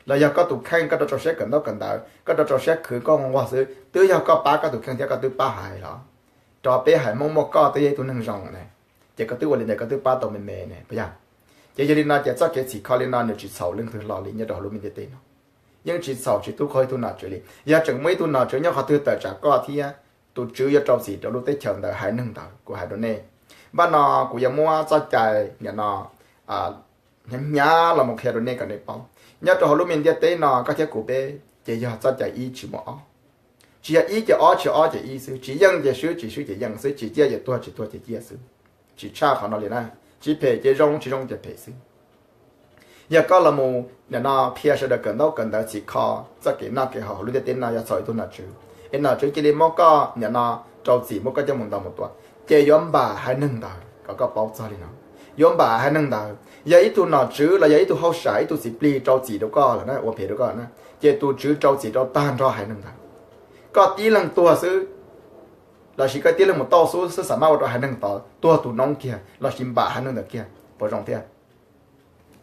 Los yog koj tus kheej koj rau rau siab kawm ntaub kawm ntawv, koj rau rau siab khwv koj nquag xwb, twb yog koj pab koj tus kheej thiab koj twb pab haiv los. Rau peb haiv Hmoob muaj koj twb yog ib tug neeg zoo ne, ces koj twb ua li ntawd koj twb pab tau me me ne, puas yog? Ces yog li no ces txoj kev txhim kho li no nws tsis txhaum leej twg hlo li nyob rau hauv lub me ntiaj teb no. Yeej tsis txhaum tsis tu qhov ib tug nom tswv li. Yog tseem muaj ib tug nom tswv nyob qhov twg tawm tsam koj thiab, tus tswv yuav rau txim rau lub teb chaws ntawd haiv neeg ntawd. Kuv hais rau nej, npaj no kuv yuav muab txoj cai nim no hnyav hnyav los mus qhia rau nej kom nej paub. Nyob rau hauv lub me ntiaj teb no koj thiab kuv peb ces yog txoj cai ib tsis muaj ob. Tsis yog ib ces ob, tsis ob ces ib xwb, tsis yeej ces swb, tsis swb ces yeej xwb, tsis ciaj ces tuag, tsis tuag ces ciaj xwb. Tsis tshaj qhov no li na, tsis phem ces zoo, tsis zoo ces phem xwb. Yog koj los mus nim no qhia sawv daws kawm ntaub kawm ntawv txhim kho txoj kev noj kev haus hauv lub ntiaj teb no yog txhaum ib tug nom tswv, es nom tswv cia li muab koj nim no rau txim, muab koj coj mus ntaus mus tua, ces yuav npam haiv neeg ntawd, kom koj paub txog li no. Yuav npam haiv neeg ntawd, yog ib tug nom tswv los yog ib tug hauj sam, ib tug txiv plig rau txim rau koj lawm na, ua phem rau koj na, ces tus tswv rau txim rau tag nrho haiv neeg ntawd. Koj tib leeg tuag xwb, lossis koj tib leeg mus tauj xub xwb xav mab ua rau haiv neeg tod tuag tu noob kiag lossis npam haiv neeg ntawd kiag, puas zoo thiab?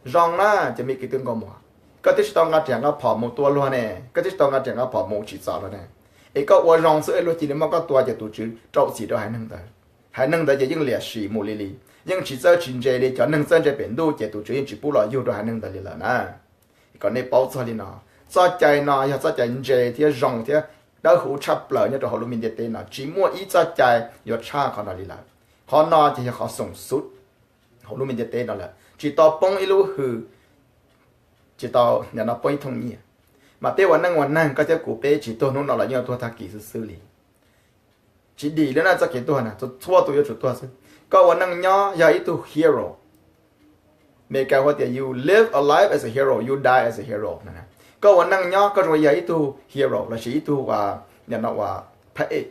Zoo na, cov me kwv tij nkauj muam, koj twb tsis tau nqa riam nqa phom mus tua luag ne, koj twb tsis tau nqa riam nqa phom mus tsim txom luag ne, es koj ua zoo xwb es luag cia li muab koj tua ces tus tswv rau txim rau haiv neeg ntawd. Haiv neeg ntawd ces yeej liam sim mus li li, yeej tsis txawj tsis ntse li, cov neeg txawj ntse pem ntuj ces tus tswv yeej tsis pub los yug rau haiv neeg ntawd li lawm na. Kom nej paub txog li no, txoj cai no yog txoj cai ntse thiab zoo thiab dawb huv tshaj plaws nyob rau hauv lub me ntiaj teb no, tsis muaj ib txoj cai yuav tshaj qhov no li lawm. Qhov no ces yog qhov xoom xub hauv lub me ntiaj teb no lawm, tsis tau poob ib lub hws, tsis tau nim no poob ib thooj nyiaj. Mas peb ua neej ua neeg koj thiab kuv peb tsis tuag hnub no los yeej tuag tag kis xwb xwb li. Tsis dim li na, txoj kev tuag na txhua tus yuav tsum tuag xwb. Koj ua neej nyob yog ib tug hero. Meskas hu tias you live a life as a hero, you die as a hero. Koj ua neej nyob koj zoo yog ib tug hero lossis ib tug nim no ua phab ej,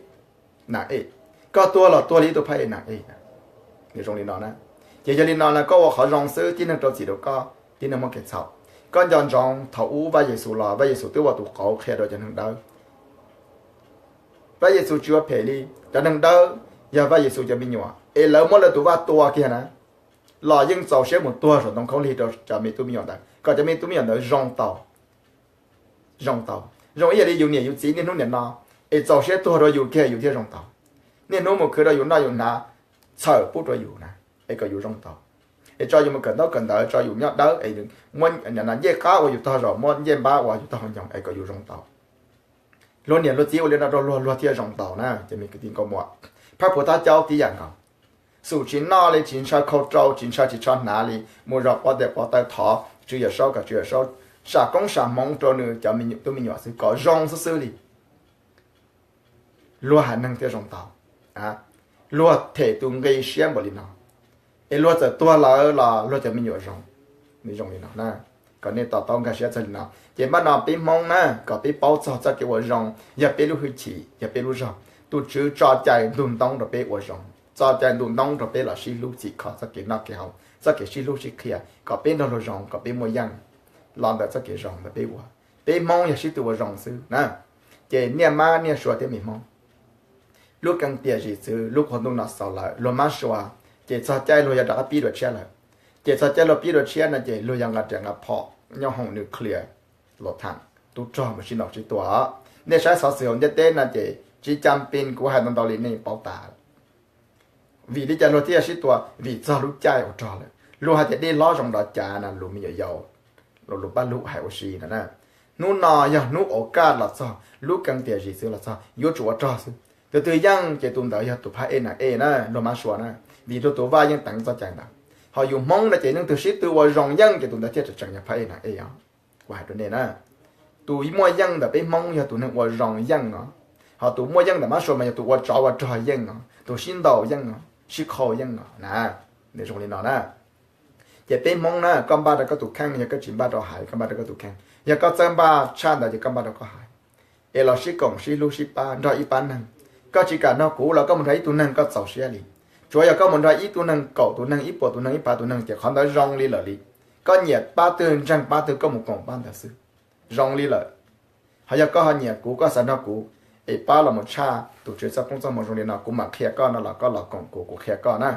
nam ej. Koj tuag los tuag li ib tug phab ej nam ej. Nws zoo li no na. Ces yog li no na, koj ua qhov zoo xwb tib neeg rau txim rau koj, tib neeg muaj kev txhaum. Koj nco ntsoov thaum ub Vaj Yexus los Vaj Yexus twb ua tus qauv qhia rau cov neeg dawb. Vaj Yexus tsis ua phem li, cov neeg dawb yog Vaj Yexus cov me nyuam es lawv muab lawv tus vaj tua kiag na, los yeej txaus siab mus tuag saum ntoo khaub lig rau cov me tub me nyuam ntawd kom cov me tub me nyuam ntawd zoo tau. Zoo tau, zoo ib yam li yus niam yus txiv niaj hnub nim no es txaus siab tuag rau yus kiag yus thiaj zoo tau. Niaj hnub mus khwv rau yus noj yus hnav, txhawm pub rau yus na, es kom yus zoo tau. Es tso yus mus kawm ntaub kawm ntawv, tso yus nyob dawb es muab ncej qab ua yus tog zos, muab ncej npab ua yus tog hau nyoos es kom yus zoo tau. Luag niam luag txiv ua li no rau luag, luag thiaj zoo tau na, cov me kwv tij nkauj muam. Phab phuv thab caub tib yam nkaus, xum tsis noj li, tsis ntshaw khau rau, tsis ntshaw tsis tsho hnav li, mus zov quav tes quav taw thov Tswv Yawm Saub kom Tswv Yawm Saub sam koob sam hmoov rau nws cov tub me nyuam xwb kom zoo xwb xwb li. Luag haiv neeg thiaj zoo tau. Luag them tus nqi siab npaum li no, es luag txawm tuag lawm los luag cov me nyuam zoo. Nws zoo li no na, kom nej to taub nkag siab txog li no. Ces npaj no peb Hmoob na, kom peb paub txog txoj kev ua zoo yog peb lub hwj chim, yog peb lub zog. Tus Tswv tso cai ntug ntoo rau peb ua zoo, tso cai ntug ntoo rau peb los sib hlub txhim kho txoj kev noj kev haus, txoj kev sib hlub sib qhia, kom peb nrog luag zoo, kom peb muaj yeej los ntawm txoj kev zoo ntawd peb ua. Peb Hmoob yog sib tw ua zoo xwb na. Ces niaj mab niaj sua thiab me Hmoob, lub keeb tiam zim txwv, lub qhua ntuj no xaus lawm, luag mab sua, ces txog caij luag yuav rov qab pib dua tshiab lawm. Ces txog caij luag pib dua tshiab no ces luag yog nqa riam nqa phom nyob hoom nuclear los tham tub rog mus sib ntaus sib tua. Nej saib xov xwm hauv ntiaj teb no ces tsis cas pes kuv hais ntau ntau li nej paub tas. Vim li cas luag thiaj sib tua? Vim txog lub caij ua rog lawm. Luag hais tias dej hlob zoo dov cav na, lus me nyuam yaus, lus paj lug hais ua si no na. Hnub no yog hnub ua kaj los txog, lub keeb tiam zim xwb los txog, yuav tsum ua rog xwb. Tus twg yeej ces tus ntawd yog tus phab ej nas ej na, luag mab sua na, vim luag tus vaj yeej teev txoj cai ntawd. Ho yus Hmoob no ces leej twg sib tw ua zoo yeej ces tus ntawd thiaj tseem yog phab ej nas ej os. Kuv hais rau nej na, tus muaj yeej ntawm peb Hmoob yog tus neeg ua zoo yeej os. Ho tus muaj yeej ntawm mab sua mas yog tus ua tsov ua rog yeej os, tus sib ntaus yeej os, sib qhau yeej os na. Nws zoo li no na. Ces peb Hmoob na, koj npaj rau koj tus kheej, yog koj tsis npaj rau hais koj npaj rau koj tus kheej. Yog koj txawj npaj tshaj ntawd ces koj npaj rau koj hais, es los sib koom sib hlub sib pab nrog ib pab neeg. Koj tsis kam nrog kuv los koj mus nrog ib tug neeg koj txaus siab li. Tsuav yog koj mus nrog ib tug neeg, kaum tus neeg, ib puas tus neeg, ib phav tus neeg ces qhov ntawd zoo li lawm li. Koj nyiam pab twg ntseeg pab twg koj mus koom pab ntawd xwb, zoo li lawm. Ho yog koj ho nyiam kuv, koj xav nrog kuv es pab los mus tshaj tus Tswv txoj koob txoj hmoov zoo li no, kuv mam qhia koj no los koj los koom kuv, kuv qhia koj na.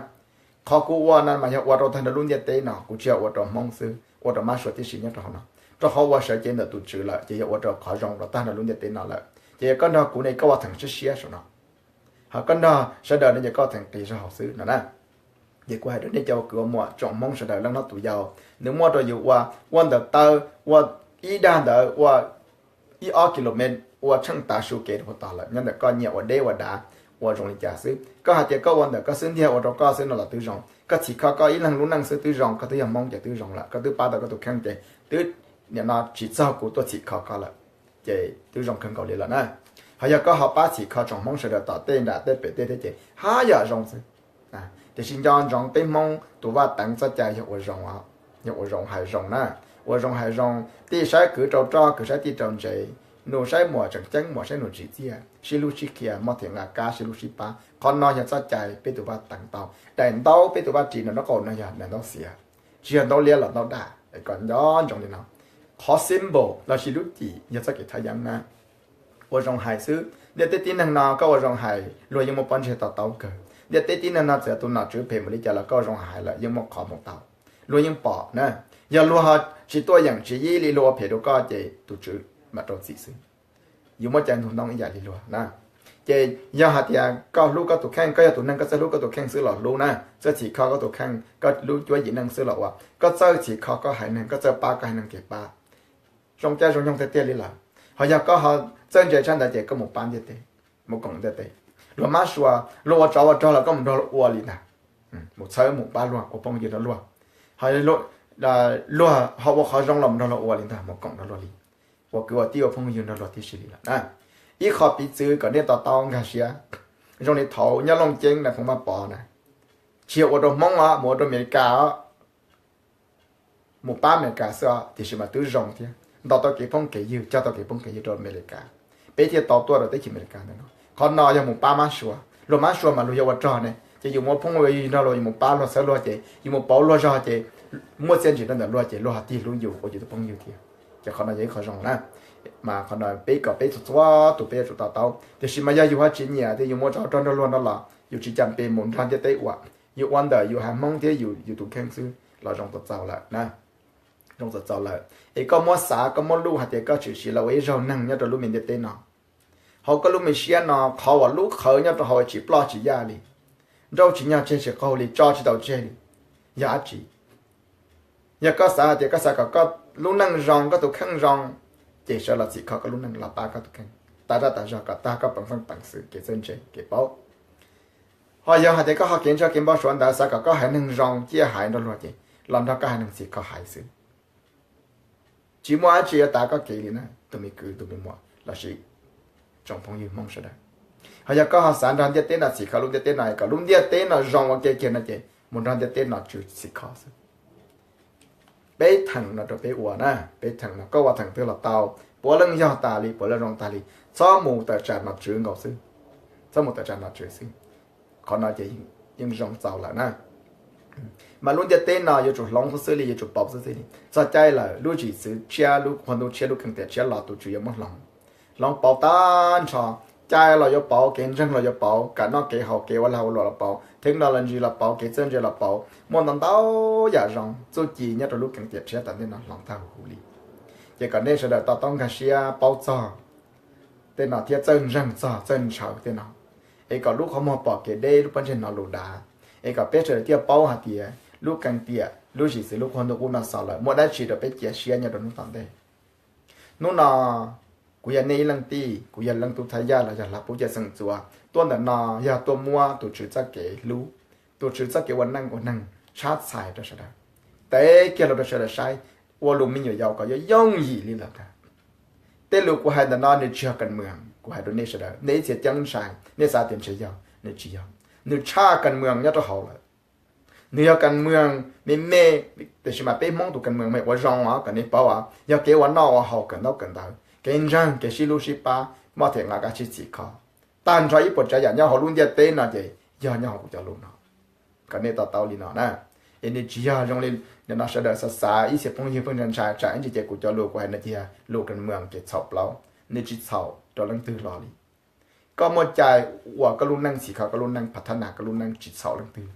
Qhov kuv ua no mas yog ua rau tag nrho lub ntiaj teb no, kuv tsis yog ua rau Hmoob xwb, ua rau mab sua tib si nyob rau hauv no. Rau qhov ua sawv cev ntawm tus Tswv lawm ces yog ua rau qhov zoo rau tag nrho lub ntiaj teb no lawm. Ces yog koj nrog kuv ne koj ua theem siab siab saum no, ho koj nrog sawv daws no ces koj theem qis zog hauv xwb no na. Ces kuv hais rau nej cov ua kwv ua muam tsoom Hmoob sawv daws, leej no tus yau, nws muaj rau yus ua, ua ntawm taw, ua ib dag ntawd, ua ib ob kilomev, ua tsheej tav su kev rau puag tod lawm. Nyob ntawm koj nyiam ua deb ua dav, ua zoo li cas xwb. Koj hais tias koj ua ntawm koj xwb ntiag ua rau koj xwb no los twb zoo. Koj txhim kho koj ib leeg lub neej xwb twb zoo, koj twb yog Hmoob ces twb zoo lawm, koj twb pab tau koj tus kheej ces twb nim no tsis txog kuv tuaj txhim kho koj lawm, ces twb zoo kawg nkaus li lawm na. Ho yog koj ho pab txhim kho tsoom Hmoob sawv daws tom tej nram tej pem tej thiab ces haj yam zoo xwb. Tiam sis nco ntsoov peb Hmoob tus vaj teev txoj cai yog ua zoo, yog ua zoo hais zoo na. Ua zoo hais zoo, tij saib kwv rau roj, kwv saib tij rau ntsev, nus saib muam tseem ceeb, muam saib nus tsim txiaj, sib hlub sib qhia, muab them nqa kab sib hlub sib pab. Qhov no yog txoj cai peb tus vaj teev tau. Daim ntaub peb tus vaj ris no nraub qaum no yog daim ntaub xiav, tsis yog ntaub liab los ntaub daj, kom nco ntsoov li no. Qhov symbol lossis lub cim yog txoj kev thaj yeeb na. Ua zoo hais xwb, ntiaj teb tib neeg no koj ua zoo hais luag yeej muaj pob ntseg to taub kawg. Ntiaj teb tib neeg no txawm tus nom tswv phem npaum li cas los koj ua zoo hais lawm yeej muaj qhov mus tau, luag yeej pom na. Yog luag tsis tuaj yeem tsis yib li luag ua phem rau koj ces tus tswv mam rau txim xwb. Yus muaj cai ntug ntoo ib yam li luag na. Ces yog hais tias koj hlub koj tus kheej, koj yog tus neeg koj txawj hlub koj tus kheej xwb los hlub na, txawj txhim kho koj tus kheej, koj hlub cuab yim neej xwb los ua, koj txawj txhim kho koj haiv neeg, koj txawj pab koj haiv neeg ces pab. Zoo caij zoo nyoog tiag tiag li lawm. Ho yog koj ho txawj ntse tshaj ntawd ces koj mus pab ntiaj teb, mus koom ntiaj teb. Luag mab sua, luag ua tsov ua rog los koj mus nrog luag ua li ntag. Mus txhawb mus pab luag, ua phooj ywg nrog luag. Ho luag ho ua qhov zoo los mus nrog luag ua li ntag, mus koom nrog luag li, ua kwv ua tij ua phooj ywg nrog luag tib si li lawm na. Ib qho piv txwv kom nej to taub nkag siab, zoo li thaum nyob Looj Ceeb na, Phoov Vaj Pov na, tsis yog ua rau Hmoob os, mus ua rau Amelikas os, mus pab Amelikas xwb os, tiam sis mas twb zoo thiab, ntaus tau kev phooj kev ywg, cog tau kev phooj kev ywg rau Amelikas, peb thiaj tau tuaj rau teb chaws Amelikas ntawm no. Qhov no yog mus pab mab sua, luag mab sua mas luag yog ua rog ne, ces yus mus phooj ywg nrog luag, yus mus pab luag, txhawb luag ces yus mus pauv luag zog ces muaj txiaj ntsig rau ntawm luag ces luag ho tig hlub yus ua yus tus phooj ywg thiab. Ces qhov no yog ib qho zoo na. Mas qhov no peb kom peb txhua txhua tus peb yuav tsum to taub. Tiam sis mas yog yus ho tsis nyiam tias yus mus ua tsov ua rog nrog luag no los yus tsis cas pes mus nrog ntiaj teb ua, yus ua ntawm yus haiv Hmoob thiab yus tus kheej xwb los zoo txaus txaus lawm na. Zoo txaus txaus lawm. Es koj muab xav, koj muab luj hais tias koj tshwm sim los ua ib zaug neeg nyob rau lub me ntiaj teb no. Hauv koj lub me siab no, qhov uas lub qhawv nyob rau hauv tsis ploj tsis yaj li, nrauj tsis nyog tseg tsis qaug li, tso tsis tau tseg li, yog dab tsi? Yog koj xav hais tias koj xav kom koj lub neej zoo, koj tus kheej zoo, ces sawv los txhim kho koj lub neej los pab koj tus kheej, tas zaj tas zog kom tag koj peev xeej peev xwm kev txawj ntse kev paub. Ho yog hais tias koj ho kev ntshaw kev npau suav ntawd xav kom koj haiv neeg zoo ciaj haiv nrog luag ces los nrog koj haiv neeg txhim kho haiv xwb. Tsis muaj dab tsi yuav tav koj kev li na tus me kwv tus me muam lossis tsoom phooj ywg Hmoob sawv daws. Ho yog koj ho xav nrog ntiaj teb no txhim kho lub ntiaj teb no kom lub ntiaj teb no zoo ua ke kiag no ces mus nrog ntiaj teb no tswv txhim kho xwb. Peb theem no rau peb ua na, peb theem no koj ua theem twg los tau, puav leej yog tas li, puav leej zoo tas li, txhob mus tawm tsam nom tswv nkaus xwb, txhob mus tawm tsam nom tswv xwb. Qhov no ces yeej zoo txaus lawm na. Mas lub ntiaj teb no yuav tsum hloov xwb xwb li, yuav tsum pauv xwb xwb li. Txog caij lawm lub zim txwv tshiab, lub qhua ntuj tshiab, lub kheej tiam tshiab los tus Tswv yuav muab hloov, hloov pauv tag nrho. cai los yuav pauv, kev ntseeg los yuav pauv, kev noj kev haus, kev ua lag ua luam los pauv, technology los pauv, kev txawj ntse los pauv, muaj ntau ntau yam zoo txuj ci nyob rau lub keeb tiam tshiab tom ntej no hloov tag huv huv li. Ces kom nej sawv daws to taub nkag siab paub txog tej no thiab txawj ntseeg txog, txawj ntshaw tej no, es kom lub qhov muag pom kev deb, lub pob ntseg hnov lus dav, es kom peb sawv daws thiaj paub hais tias lub keeb tiam, lub zim xwm, lub qub ntuj qub no xaus lawm, muaj dab tsi rau peb cia siab nyob rau hnub tom ntej. Hnub no kuv yog nej ib leej tij, kuv yog leej tub thab yaj los yog Hla Pub Cawm Seej Txuas tuaj ntawm no yog tuaj muab tus Tswv txoj kev hlub, tus Tswv txoj kev ua neej ua neeg tshab txhais rau sawv daws, tev kiag los rau sawv daws saib, ua lus me nyuam yaus kom yuav yooj yim li lawm ntag. Tej lus kuv hais ntawm no nws tsis yog kas mws, kuv hais rau nej sawv daws, nej ib txhia ceeb ntshai, nej xav tias ntshe yog, nws tsis yog, nws tshaj kas mws nyob rau hauv lawm. Nws yog kas mws me me, tiam sis mas peb Hmoob tus kas mws mas ua zoo os, kom nej paub os, yog kev ua noj ua haus kawm ntaub kawm ntawv, kev ntseeg, kev sib hlub sib pab, muaj them nqa kab tsib txhim kho, tag nrho ib puas tsav yam nyob hauv lub ntiaj teb no ces yog nyob hauv kuv cov lus no. Kom nej to taub li no na. Es nws tsis yog zoo li nim no sawv daws xav xav, ib txhia phooj ywg pheej ntshai, tsam ib ntsis ces kuv cov lus kuv hais no ces yog lus kas mws ces txhaum plaub, nws tsis txhaum rau leej twg los li. Koj muaj cai ua koj lub neej, txhim kho koj lub neej, phav thab nas koj lub neej, tsis txhaum leej twg.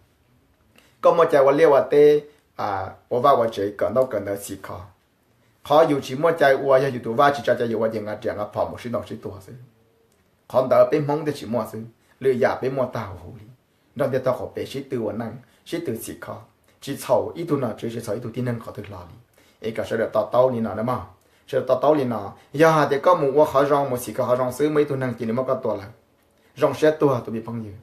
Koj muaj cai ua liaj ua teb, ua vaj ua tsev, kawm ntaub kawm ntawv, txhim kho. Qhov yus tsis muaj cai ua yog yus tus vaj tsis tso cai yus ua ces nqa riam nqa phom mus sib ntaus sib tua xwb. Qhov ntawd peb Hmoob thiaj tsis muaj xwb, lwm yam peb muaj tag huv huv li. Nrog ntiaj teb qaum pem sib tw ua neej, sib tw txhim kho, tsis txhaum ib tug nom tswv, tsis txhaum ib tug tib neeg qhov twg los li. Es kom sawv daws to taub li no na mog. Sawv daws to taub li no, yog hais tias koj mus ua qhov zoo, mus txhim kho qhov zoo xwb, muaj ib tug neeg cia li muab koj tua lawm, zoo siab tuag tus me phooj ywg.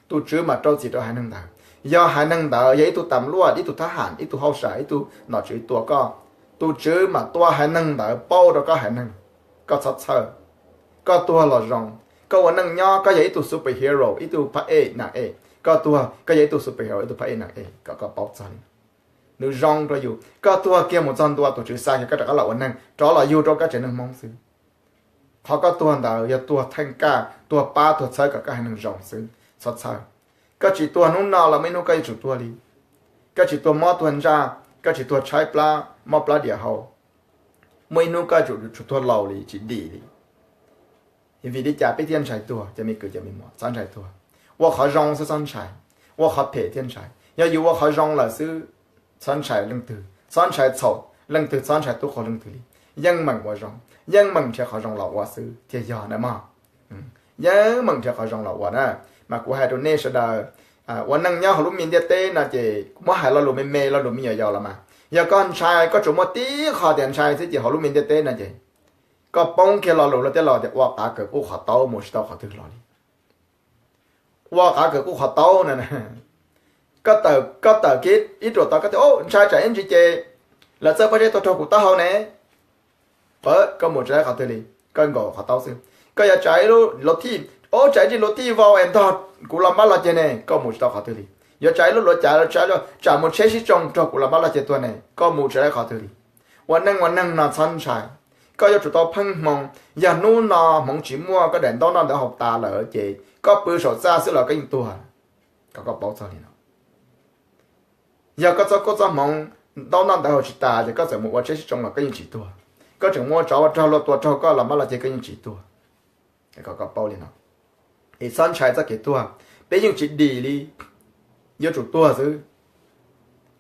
Tus Tswv mam rau txim rau haiv neeg ntawd. Yog haiv neeg ntawd yog ib tug tam luaj, ib tug thab ham, ib tug hauj sam, ib tug nom tswv tua koj, tus Tswv mam tua haiv neeg ntawd pauj rau koj haiv neeg. Koj txhob txhawj. Koj tuag los zoo, koj ua neej nyob koj yog ib tug superhero, ib tug phab ej nam ej. Koj tuag koj yog ib tug superhero, ib tug phab ej nam ej, kom koj paub txog li. Nws zoo rau yus, koj tuag kiag mus txog ntua tus Tswv xa kiag koj rov qab los ua neeg, rov los yug rau koj tsev neeg Hmoob xwb. Qhov koj tuag ntawd yog tuag theej kaj, tuag pab tuag txhawb kom koj haiv neeg zoo xwb, txhob txhawj. Koj tsis tuag hnub no los muaj ib hnub koj yuav tsum tuag li. Koj tsis tuag mob tuag ntsaj, koj tsis tuag tshaib plab mob plab diam hau, muaj ib hnub koj yuav tsum tuag laus li, tsis dim li. Vim li cas peb thiaj ntshai tuag, cov me kwv cov me muam, txhob ntshai tuag. Ua qhov zoo xwb txhob ntshai, ua qhov phem thiaj ntshai. Yog yus ua qhov zoo lawm xwb, txhob ntshai leej twg, txhob ntshai txhaum leej twg, txhob ntshai tub qhua leej twg li. Yeej meem ua zoo, yeej meem nrhiav qhov zoo los ua xwb thiaj yog na mog. Yeej meem nrhiav qhov zoo los ua na. Mas kuv hais rau nej sawv daws, ua neej nyob hauv lub me ntiaj teb no ces muab hais lo lus me me, lo lus me nyuam yaus los mas, yog koj ntshai koj tsuas muaj tib qho tias ntshai xwb ces hauv lub me ntiaj teb no ces koj poob kiag lo lus luag tej laus tias ua qav kawm qub qhov taub mus tsis tau qhov twg los li. Ua qav kawm qub qhov taub na, koj tawm kiag ib ruam tod koj tias ntshai tsam ib ntsis ces lawv txawj pob zeb tuaj raug kuv taub hau ne. Pab koj mus tsis tau qhov twg li, koj nkaum qhov taub xwb. Koj yuav tsav ib lub luv thij, o tsam ib ntsis luv thij vau es ntog kuv los npab los ceg ne, koj mus tsis tau qhov twg li. Yuav tsav ib lub luav cav, tsam mus tsheb sib tsoo raug kuv los npab los ceg tuag ne, koj mus tsis tau qhov twg li. Ua neej ua neeg no txhob ntshai. Koj yuav tsum tau pheej hmoo. Yog hnub no hmoov tsis muaj, koj daim ntaub noj ntawv haus tas lawm ces koj pw saum txaj xwb los koj yeej tuag. Kom koj paub txog li no. Yog koj txoj koob txoj hmoov ntaub noj ntawv haus tsis tas ces koj txawm mus ua tsheb sib tsoo los koj yeej tsis tuag. Koj tseem muaj tsov ua rog luag tua raug koj los npab los ceg koj yeej tsis tuag. Kom koj paub li no. Es txhob ntshai txoj kev tuag, peb yeej tsis dim li. Yuav tsum tuag xwb.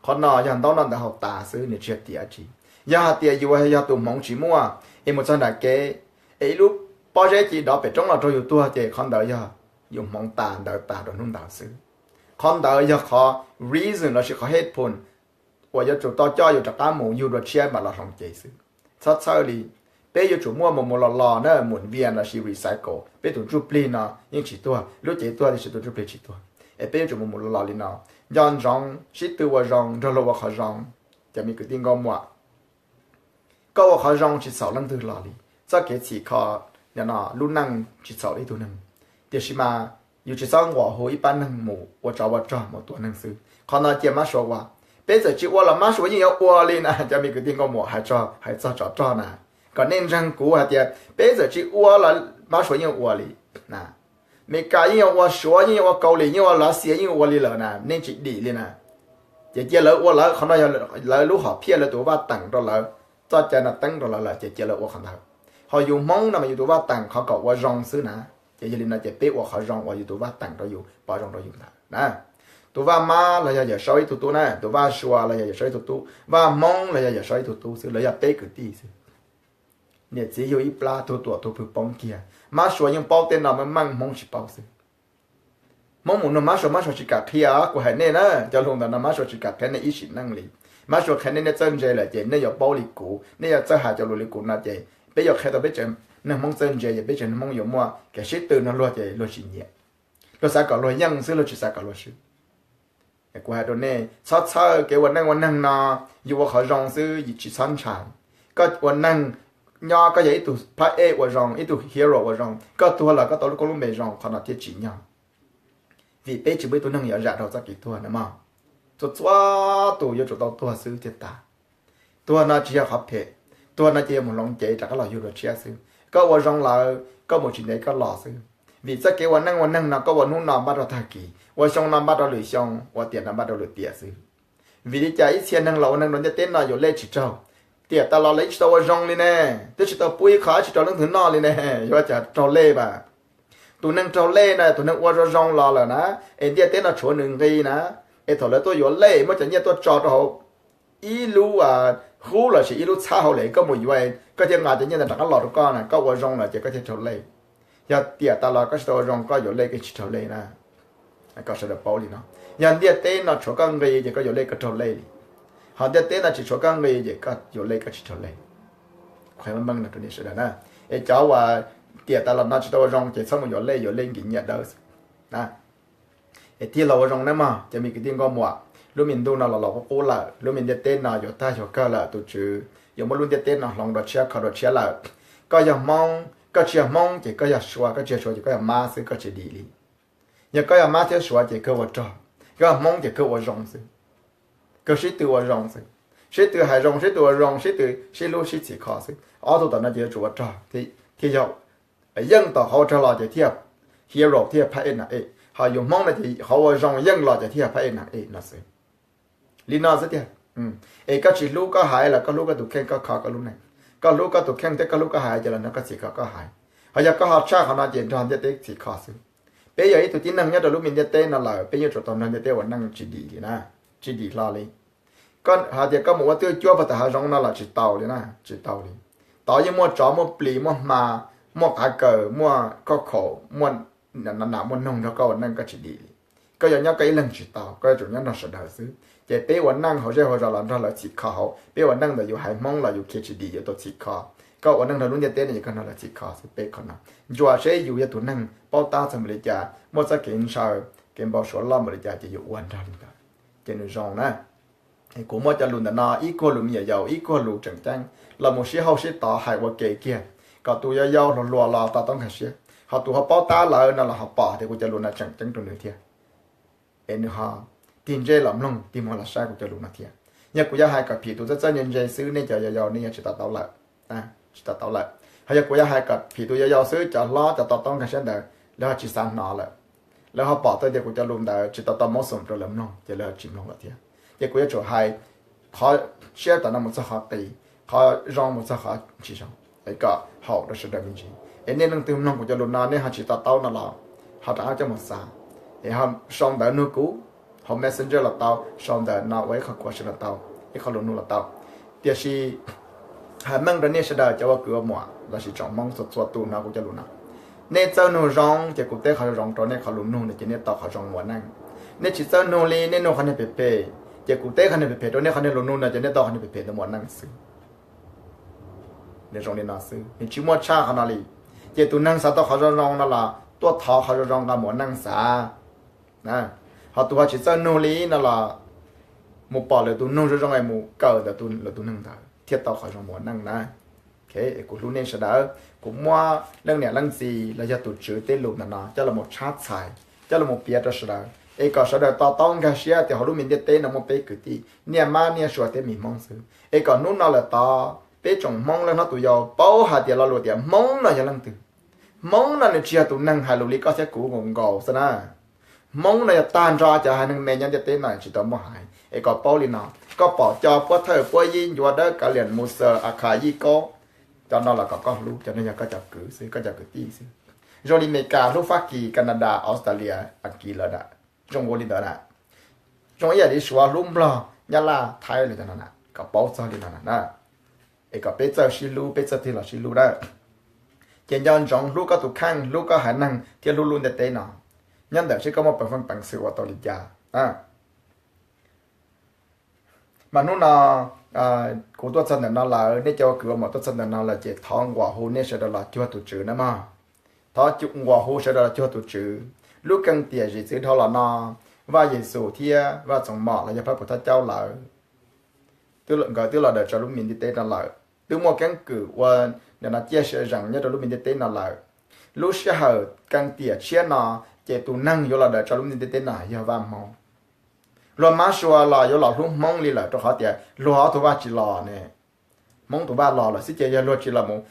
Qhov no yog ntaub noj ntawv haus tas xwb, nws tsis yog tiam tsi. Yog hais tias yus yog tus hmoov tsis muaj es mus txog nram kev es ib lub pob zeb ci dov pem roob los raug yus tuag ces qhov ntawd yog yus hmoov tas ntawv tas rau hnub ntawd xwb. Qhov ntawd yog qhov reason lossis qhov head point uas yuav tsum tau coj yus rov qab mus yug dua tshiab mam los hloov cev xwb. Txhob txhawj li. Peb yuav tsum muaj mus mus los los na, mus vias lossis recycle. Peb tus ntsuj plig no yeej tsis tuag, lub cev tuag tiam sis tus ntsuj plig tsis tuag. Es peb yuav tsum mus mus los los li no, nco ntsoov sib tw ua zoo, nrog luag ua qhov zoo. Cov me kwv tij nkauj muam, koj ua qhov zoo tsis txhaum leej twg los li. Txoj kev txhim kho no lub neej tsis txhaum ib tug neeg, tiam sis mas yus tsis txhob nquam hu ib pab neeg mus ua tsov ua rog mus tua neeg xwb. Qhov no cia mab sua ua. Peb txawm tsis ua los mab sua yeej yuav ua li na, cov me kwv tij nkauj muam, hais txog, hais txog tsov rog na, kom nej ntseeg kuv hais tias peb txawm tsis ua los mab sua yeej ua li na. Meskas yeej yuav ua, Suav yeej yuav ua, Kaus Lim yeej ua, Lav Xias yeej ua li lawm na, nej tsis dim li na. Ces cia lawv ua lawv, qhov no yog lawv lub hom phiaj, lawv tus vaj teem rau lawv, txoj cai no teeb rau lawv lawm ces cia lawv ua qhov ntawd. Ho yus Hmoob no mas yus tus vaj teem qhov kom ua zoo xwb na. Es yog li no ces peb ua qhov zoo uas yus tus vaj teem rau yus, pom zoo rau yus ntawd na. Tus vaj Mab los yog Yawm Saub ib tug tub na, tus vaj Sua los yog Yawm Saub ib tug tub, vaj Hmoob los yog Yawm Saub ib tug tub xwb, lawv yog peb kwv tij xwb. Niam txiv yug ib plab, tug tuam tug pw poob kiag. Mab Sua yeej paub tej no, meej meej Hmoob tsis paub xwb. Hmoob mus nug Mab Sua, Mab Sua tsis kam qhia, kuv hais nej na, cov lus ntawm no Mab Sua tsis kam qhia nej ib sim neej li. Mab Sua qhia nej, nej txawj ntse lawm ces nej yuav paub li kuv, nej yuav txawj hais cov lus li kuv no ces peb yuav qhia tau peb tsev neeg Hmoob txawj ntse, ces peb tsev neeg Hmoob yuav muaj kev sib tw no luag ces luag tsis nyiam. Luag xav kom luag yeej xwb, luag tsis xav kom luag swb. Kuv hais rau nej, txhob txhawj, kev ua neej ua neeg no yus ua qhov zoo xwb, yus tsis txhob ntshai. Koj ua neeg nyob koj yog ib tug phab ej ua zoo, ib tug hero ua zoo, koj tuag los koj tau lub koob lub npe zoo, qhov no thiaj tsim nyog. Vim peb tsis muaj ib tug neeg yuav zam dhau txoj kev tuag na mog. Txhua txhua tus yuav tsum tau tuag xwb thiaj tas. Tuag no tsis yog qhov phem, tuag no ces yog mus hloov cev rov qab los yug dua tshiab xwb. Koj ua zoo lawm koj mus tsis ntev koj los xwb. Vim txoj kev ua neej ua neeg no koj ua hnub no npaj rau tag kis, ua xyoo no npaj rau lwm xyoo, ua tiam no npaj rau lwm tiam xwb. Vim li cas ib txhia neeg los ua neeg rau ntiaj teb no yuav lej tsis raug? Tiam tas los lawv yeej tsis tau ua zoo li ne, twb tsis tau pub ib qho dab tsi rau leej twg noj li ne, yuav ua cas raug lej mas? Tus neeg raug lej no tus neeg ua zoo zoo los lawm na, es ntiaj teb no tshuav nws nqi na, es thaum lawv tuaj yuav lej muab cov nyiaj tuaj tso rau hauv ib lub hub lossis ib lub txhab hauv lawm koj mus yuav, koj thiaj nqa cov nyiaj ntawd rov qab los rau koj na, koj ua zoo lawm ces koj thiaj raug lej. Yog tiam tas los koj tsis tau ua zoo koj yuav lej koj tsis raug lej na. Kom sawv daws paub li no, yog ntiaj teb no tshuav koj nqi ces koj yuav lej koj raug lej li. Ho ntiaj teb no tsis tshuav koj nqi ces koj yuav lej koj tsis raug lej. Qhia meej meej no rau nej sawv daws na. Es cov uas tiam tas los no tsis tau ua zoo ces txhob mus yuav lej, yuav lej nkim nyiaj dawb xwb. Es thiaj los ua zoo na mog cov me kwv tij nkauj muam. Lub me ntuj no los los qub qub lawm, lub me ntiaj teb no yuav tag yuav kawg lawm, tus Tswv yuav muab lub ntiaj teb no hloov dua tshiab kho dua tshiab lawm. Koj yog Hmoob, koj tsis yog Hmoob ces koj yog Suav, koj tsis yog Suav ces koj yog Mab xwb, koj tsis dim li. Yog koj yog Mab thiab Suav ces kawg ua rog, koj yog Hmoob ces kawg ua zoo xwb. Kawg sib tw ua zoo xwb, sib tw hais zoo, sib tw ua zoo, sib tw sib hlub sib txhim kho xwb. Ob tug tom no ces yuav tsum ua rog thiaj yog, yeej tom qhov ua rog los ces thiaj hero thiaj phab ej nam ej, ho yus Hmoob no ces qhov ua zoo yeej los ces thiaj phab ej nam ej no xwb. Li no xwb tiag. Es koj tsis hlub koj haiv los koj hlub koj tus kheej koj kho koj lub neej. Koj hlub koj tus kheej thiab koj hlub koj haiv ces los nrog koj txhim kho koj haiv. Ho yog koj ho tshaj qhov no ces nrog ntiaj teb txhim kho xwb. Peb yog ib tug tib neeg nyob rau lub me ntiaj teb no lawm, peb yuav tsum tau nrog ntiaj teb ua neej tsis dim li na, tsis dim hlo li. Koj hais tias koj mus ua twj cuab puag tom hav zoov no los tsis tau li na, tsis tau li. Tod yeej muaj tsov muaj plis muaj hma, muaj qav kaws muaj khauj khaum, muaj nam muaj noog nrog koj ua neej koj tsis dim li. Koj yuav nyob koj ib leeg tsis tau, koj yuav tsum nyob nrog sawv daws xwb. Ces peb ua neej hauv zej hauv zos los nrog lawv txhim kho hauv, peb ua neej ntawm yus haiv Hmoob los yus khiav tsis dim yuav tau txhim kho. Koj ua neej nrog lub ntiaj teb no yus koj nrog lawv txhim kho xwb, peb qhov no. Ntsuas seb yus yog tus neeg paub tab txog npaum li cas, muaj txoj kev ntshaw, kev npau suav loj npaum li cas ces yus ua nrog li ntawd, ces nws zoo na. Kuv muab cov lus ntawm no ib kuag lus me nyuam yaus, ib kuag lus tseem ceeb los mus sib hauj sib tod hais ua ke kiag, kom tus yau yau hluas hluas los to taub nkag siab, ho tus ho paub tab lawm no los ho pom tias kuv cov lus no tseem ceeb rau nws thiab, es nws ho tig ntsej los mloog tig muag los saib kuv cov lus no thiab. Yog kuv yuav hais kom phim tus txawj txawj ntse ntse xwb nej cov yau yau nej yuav tsis to taub lawm, tsis to taub lawm. Ho yog kuv yuav hais kom phim tus yau yau xwb cov hlob cov to taub nkag siab ntawd lawv ho tsis xav hnov lawm, lawv ho pom tau tias kuv cov lus ntawd tsis to taub mob xoom rau lawv mloog ces lawv ho tsis mloog lawm thiab. Ces kuv yuav tsum hais qhov siab tom no mus txog qhov qis, qhov zoo mus txog qhov tsis zoo, es kom haum rau sawv daws me ntsis. Es nej leej twg mloog kuv cov lus no nej ho tsis to taub no los ho rov qab coj mus xav, es ho sau ntawv nug kuv hauv Messenger los tau, sau ntawv no ua ib qho kuv sawv los tau, ib qho lus nug los tau. Tiam sis hais meej rau nej sawv daws cov ua kwv ua muam lossis tsoom Hmoob txhua txhua tus hnov kuv cov lus no, nej txawj nug zoo ces kuv teb qhov zoo rau nej qhov lus nug ntawd ces nej tau qhov zoo mus ua neej. Nej tsis txawj nug li, nej nug qhov niag phem phem ces kuv teb qhov niag phem phem rau nej qhov niag lus nug ntawd ces nej tau qhov niag phem phem ntawd mus ua neej xwb. Nws zoo li no xwb, nws tsis muaj tshaj qhov no li. Ces tus neeg xav tau qhov zoo zoo no los tuaj thov qhov zoo zoo nqa mus ua neej xav. Ho tus ho tsis txawj nug li no los mus pom lwm tus nug zoo zoo es mus kawm ntawm lwm tus neeg ntawd thiaj tau qhov zoo mus ua neej na. Kuv hlub nej sawv daws, kuv muab leej niam leej txiv los yog tus Tswv tej lus ntawm no coj los mus tshab txhais, coj los mus piav rau sawv daws es kom sawv daws to taub nkag siab tias hauv lub me ntiaj teb no muaj peb kwv tij niaj Mab niaj Suav thiab me Hmoob xwb. Es kom hnub no lawm tod peb tsoom Hmoob leej hlob tus yau paub hais tias lo lus tias Hmoob no yog leej twg. Hmoob no nws tsis yog tus neeg hais lus li koj thiab kuv nkaus nkaus xwb na. Hmoob no yog tag nrho cov haiv neeg me nyob ntiaj teb no tsis tau muaj haiv. Es kom paub li no, koj pom cov puab thawj puab yib ncuav dawb kav liam mus xaws a kha yij kaub, cov no los kom koj hlub, cov no yog koj cov kwv xwb, koj cov kwv tij xwb. Zoo li Amelikas hlub Fab Kis, Kanadas, Australia, Askiv lawm na, zoo ua li ntawd na. Zoo ib yam li Suav hlub Nplog, Nyab Laj, Thaib li ntawd no na, kom paub txog li no na. Es kom peb txawj sib hlub, peb txawj tig los sib hlub na. Ces nco ntsoov hlub koj tus kheej, hlub koj haiv neeg thiab hlub lub ntiaj teb no. Nyob ntawm seb koj muaj peev xwm ua tau li cas. Mas hnub no kuv tuaj txog ntawm no lawm, nej cov uas kws ua mom tuaj txog ntawm no lawm ces thov nquas hu nej sawv daws los cuag tus Tswv na mog. Thov nquas hu sawv daws los cuag tus Tswv. Lub keeb tiam zim txwv dhau los no, Vaj Yexus thiab Vaj Txoov Mom los yog Phab Puv Thaj Caub lawm, nkawd twb los daws tso lub me ntiaj teb no lawm, twb muaj keeb kwm ua nim no ciaj sia zees nyob rau lub me ntiaj teb no lawm. Lub sij hawm keeb tiam tshiab no, ces tus neeg yuav los daws tso lub me ntiaj teb no yog Vaj Hmoob. Luag Mab Sua los yuav los hlub Hmoob li lawm rau qhov tias luag ob tug vaj tsis los ne. Hmoob tus vaj los lawm xwb ces yog luag tsis los mus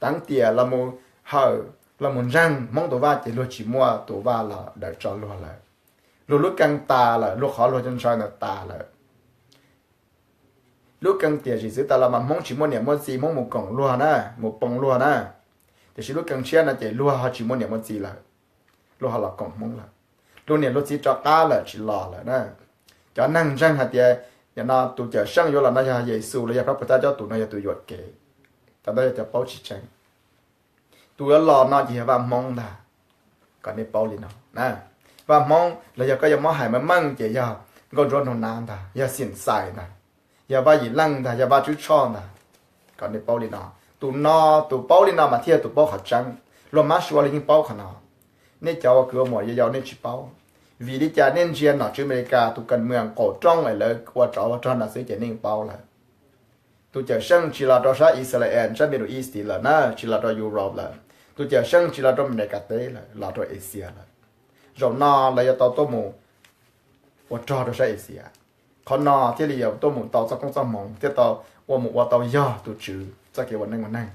teev tiam los mus hawm los mus ntseeg Hmoob tus vaj ces luag tsis muaj tus vaj los daws tso luag lawm. Luag lub keeb tas lawm, luag qhov luag ntshaw ntawd tas lawm. Lub keeb tiam zim txwv tas los mas Hmoob tsis muaj niam muaj txiv, Hmoob mus koom luag na, mus poo luag na. Tiam sis lub keeb tshiab no ces luag ho tsis muaj niam muaj txiv lawm, luag ho los koom Hmoob lawm. Luag niam luag txiv rov qab lawm tsis los lawm na. Cov neeg ntseeg hais tias nim no tus Cawm Seej yuav los no yog Yexus los yog Phab Puv Thaj Caub, tus no yog tus yuam kev. Cov ntawd yog cov paub tsis tseeb. Tus yuav los no ces yog Vaj Hmoob ntag, kom nej paub li no. Vaj Hmoob los yog koj yuav muab hais meej meej ces yog Nkauj Ntsuab Nraug Nab ntag, yog Xim Xais ntag, yog Vaj Yim Leej ntag, yog Vaj Tswb Tshoj ntag, kom nej paub li no. Tus no, tus paub li no mas thiaj tus paub qhov tseeb. Luag Mab Sua los yeej paub qhov no. Nej cov uas kws ua muam yau yau nej tsis paub. Vim li cas nej ntsia nom tswv Amelikas tus kas mws qaum rooj es lawv ua tsov ua rog no xwb ces nej paub lawm. Tus Cawm Seej tsis los rau sab Israel, sab Middle East lawm na, tsis los rau Europe lawm. Tus Cawm Seej tsis los rau Amelikas teb lawm, los rau Asia lawm. Zaum no lawv yuav tau tuaj mus ua rog rau sab Asia. Qhov no thiaj li yuav tuaj mus tau txoj koob txoj hmoov thiab tau ua mus ua tau yog tus Tswv txoj kev ua neej ua neeg.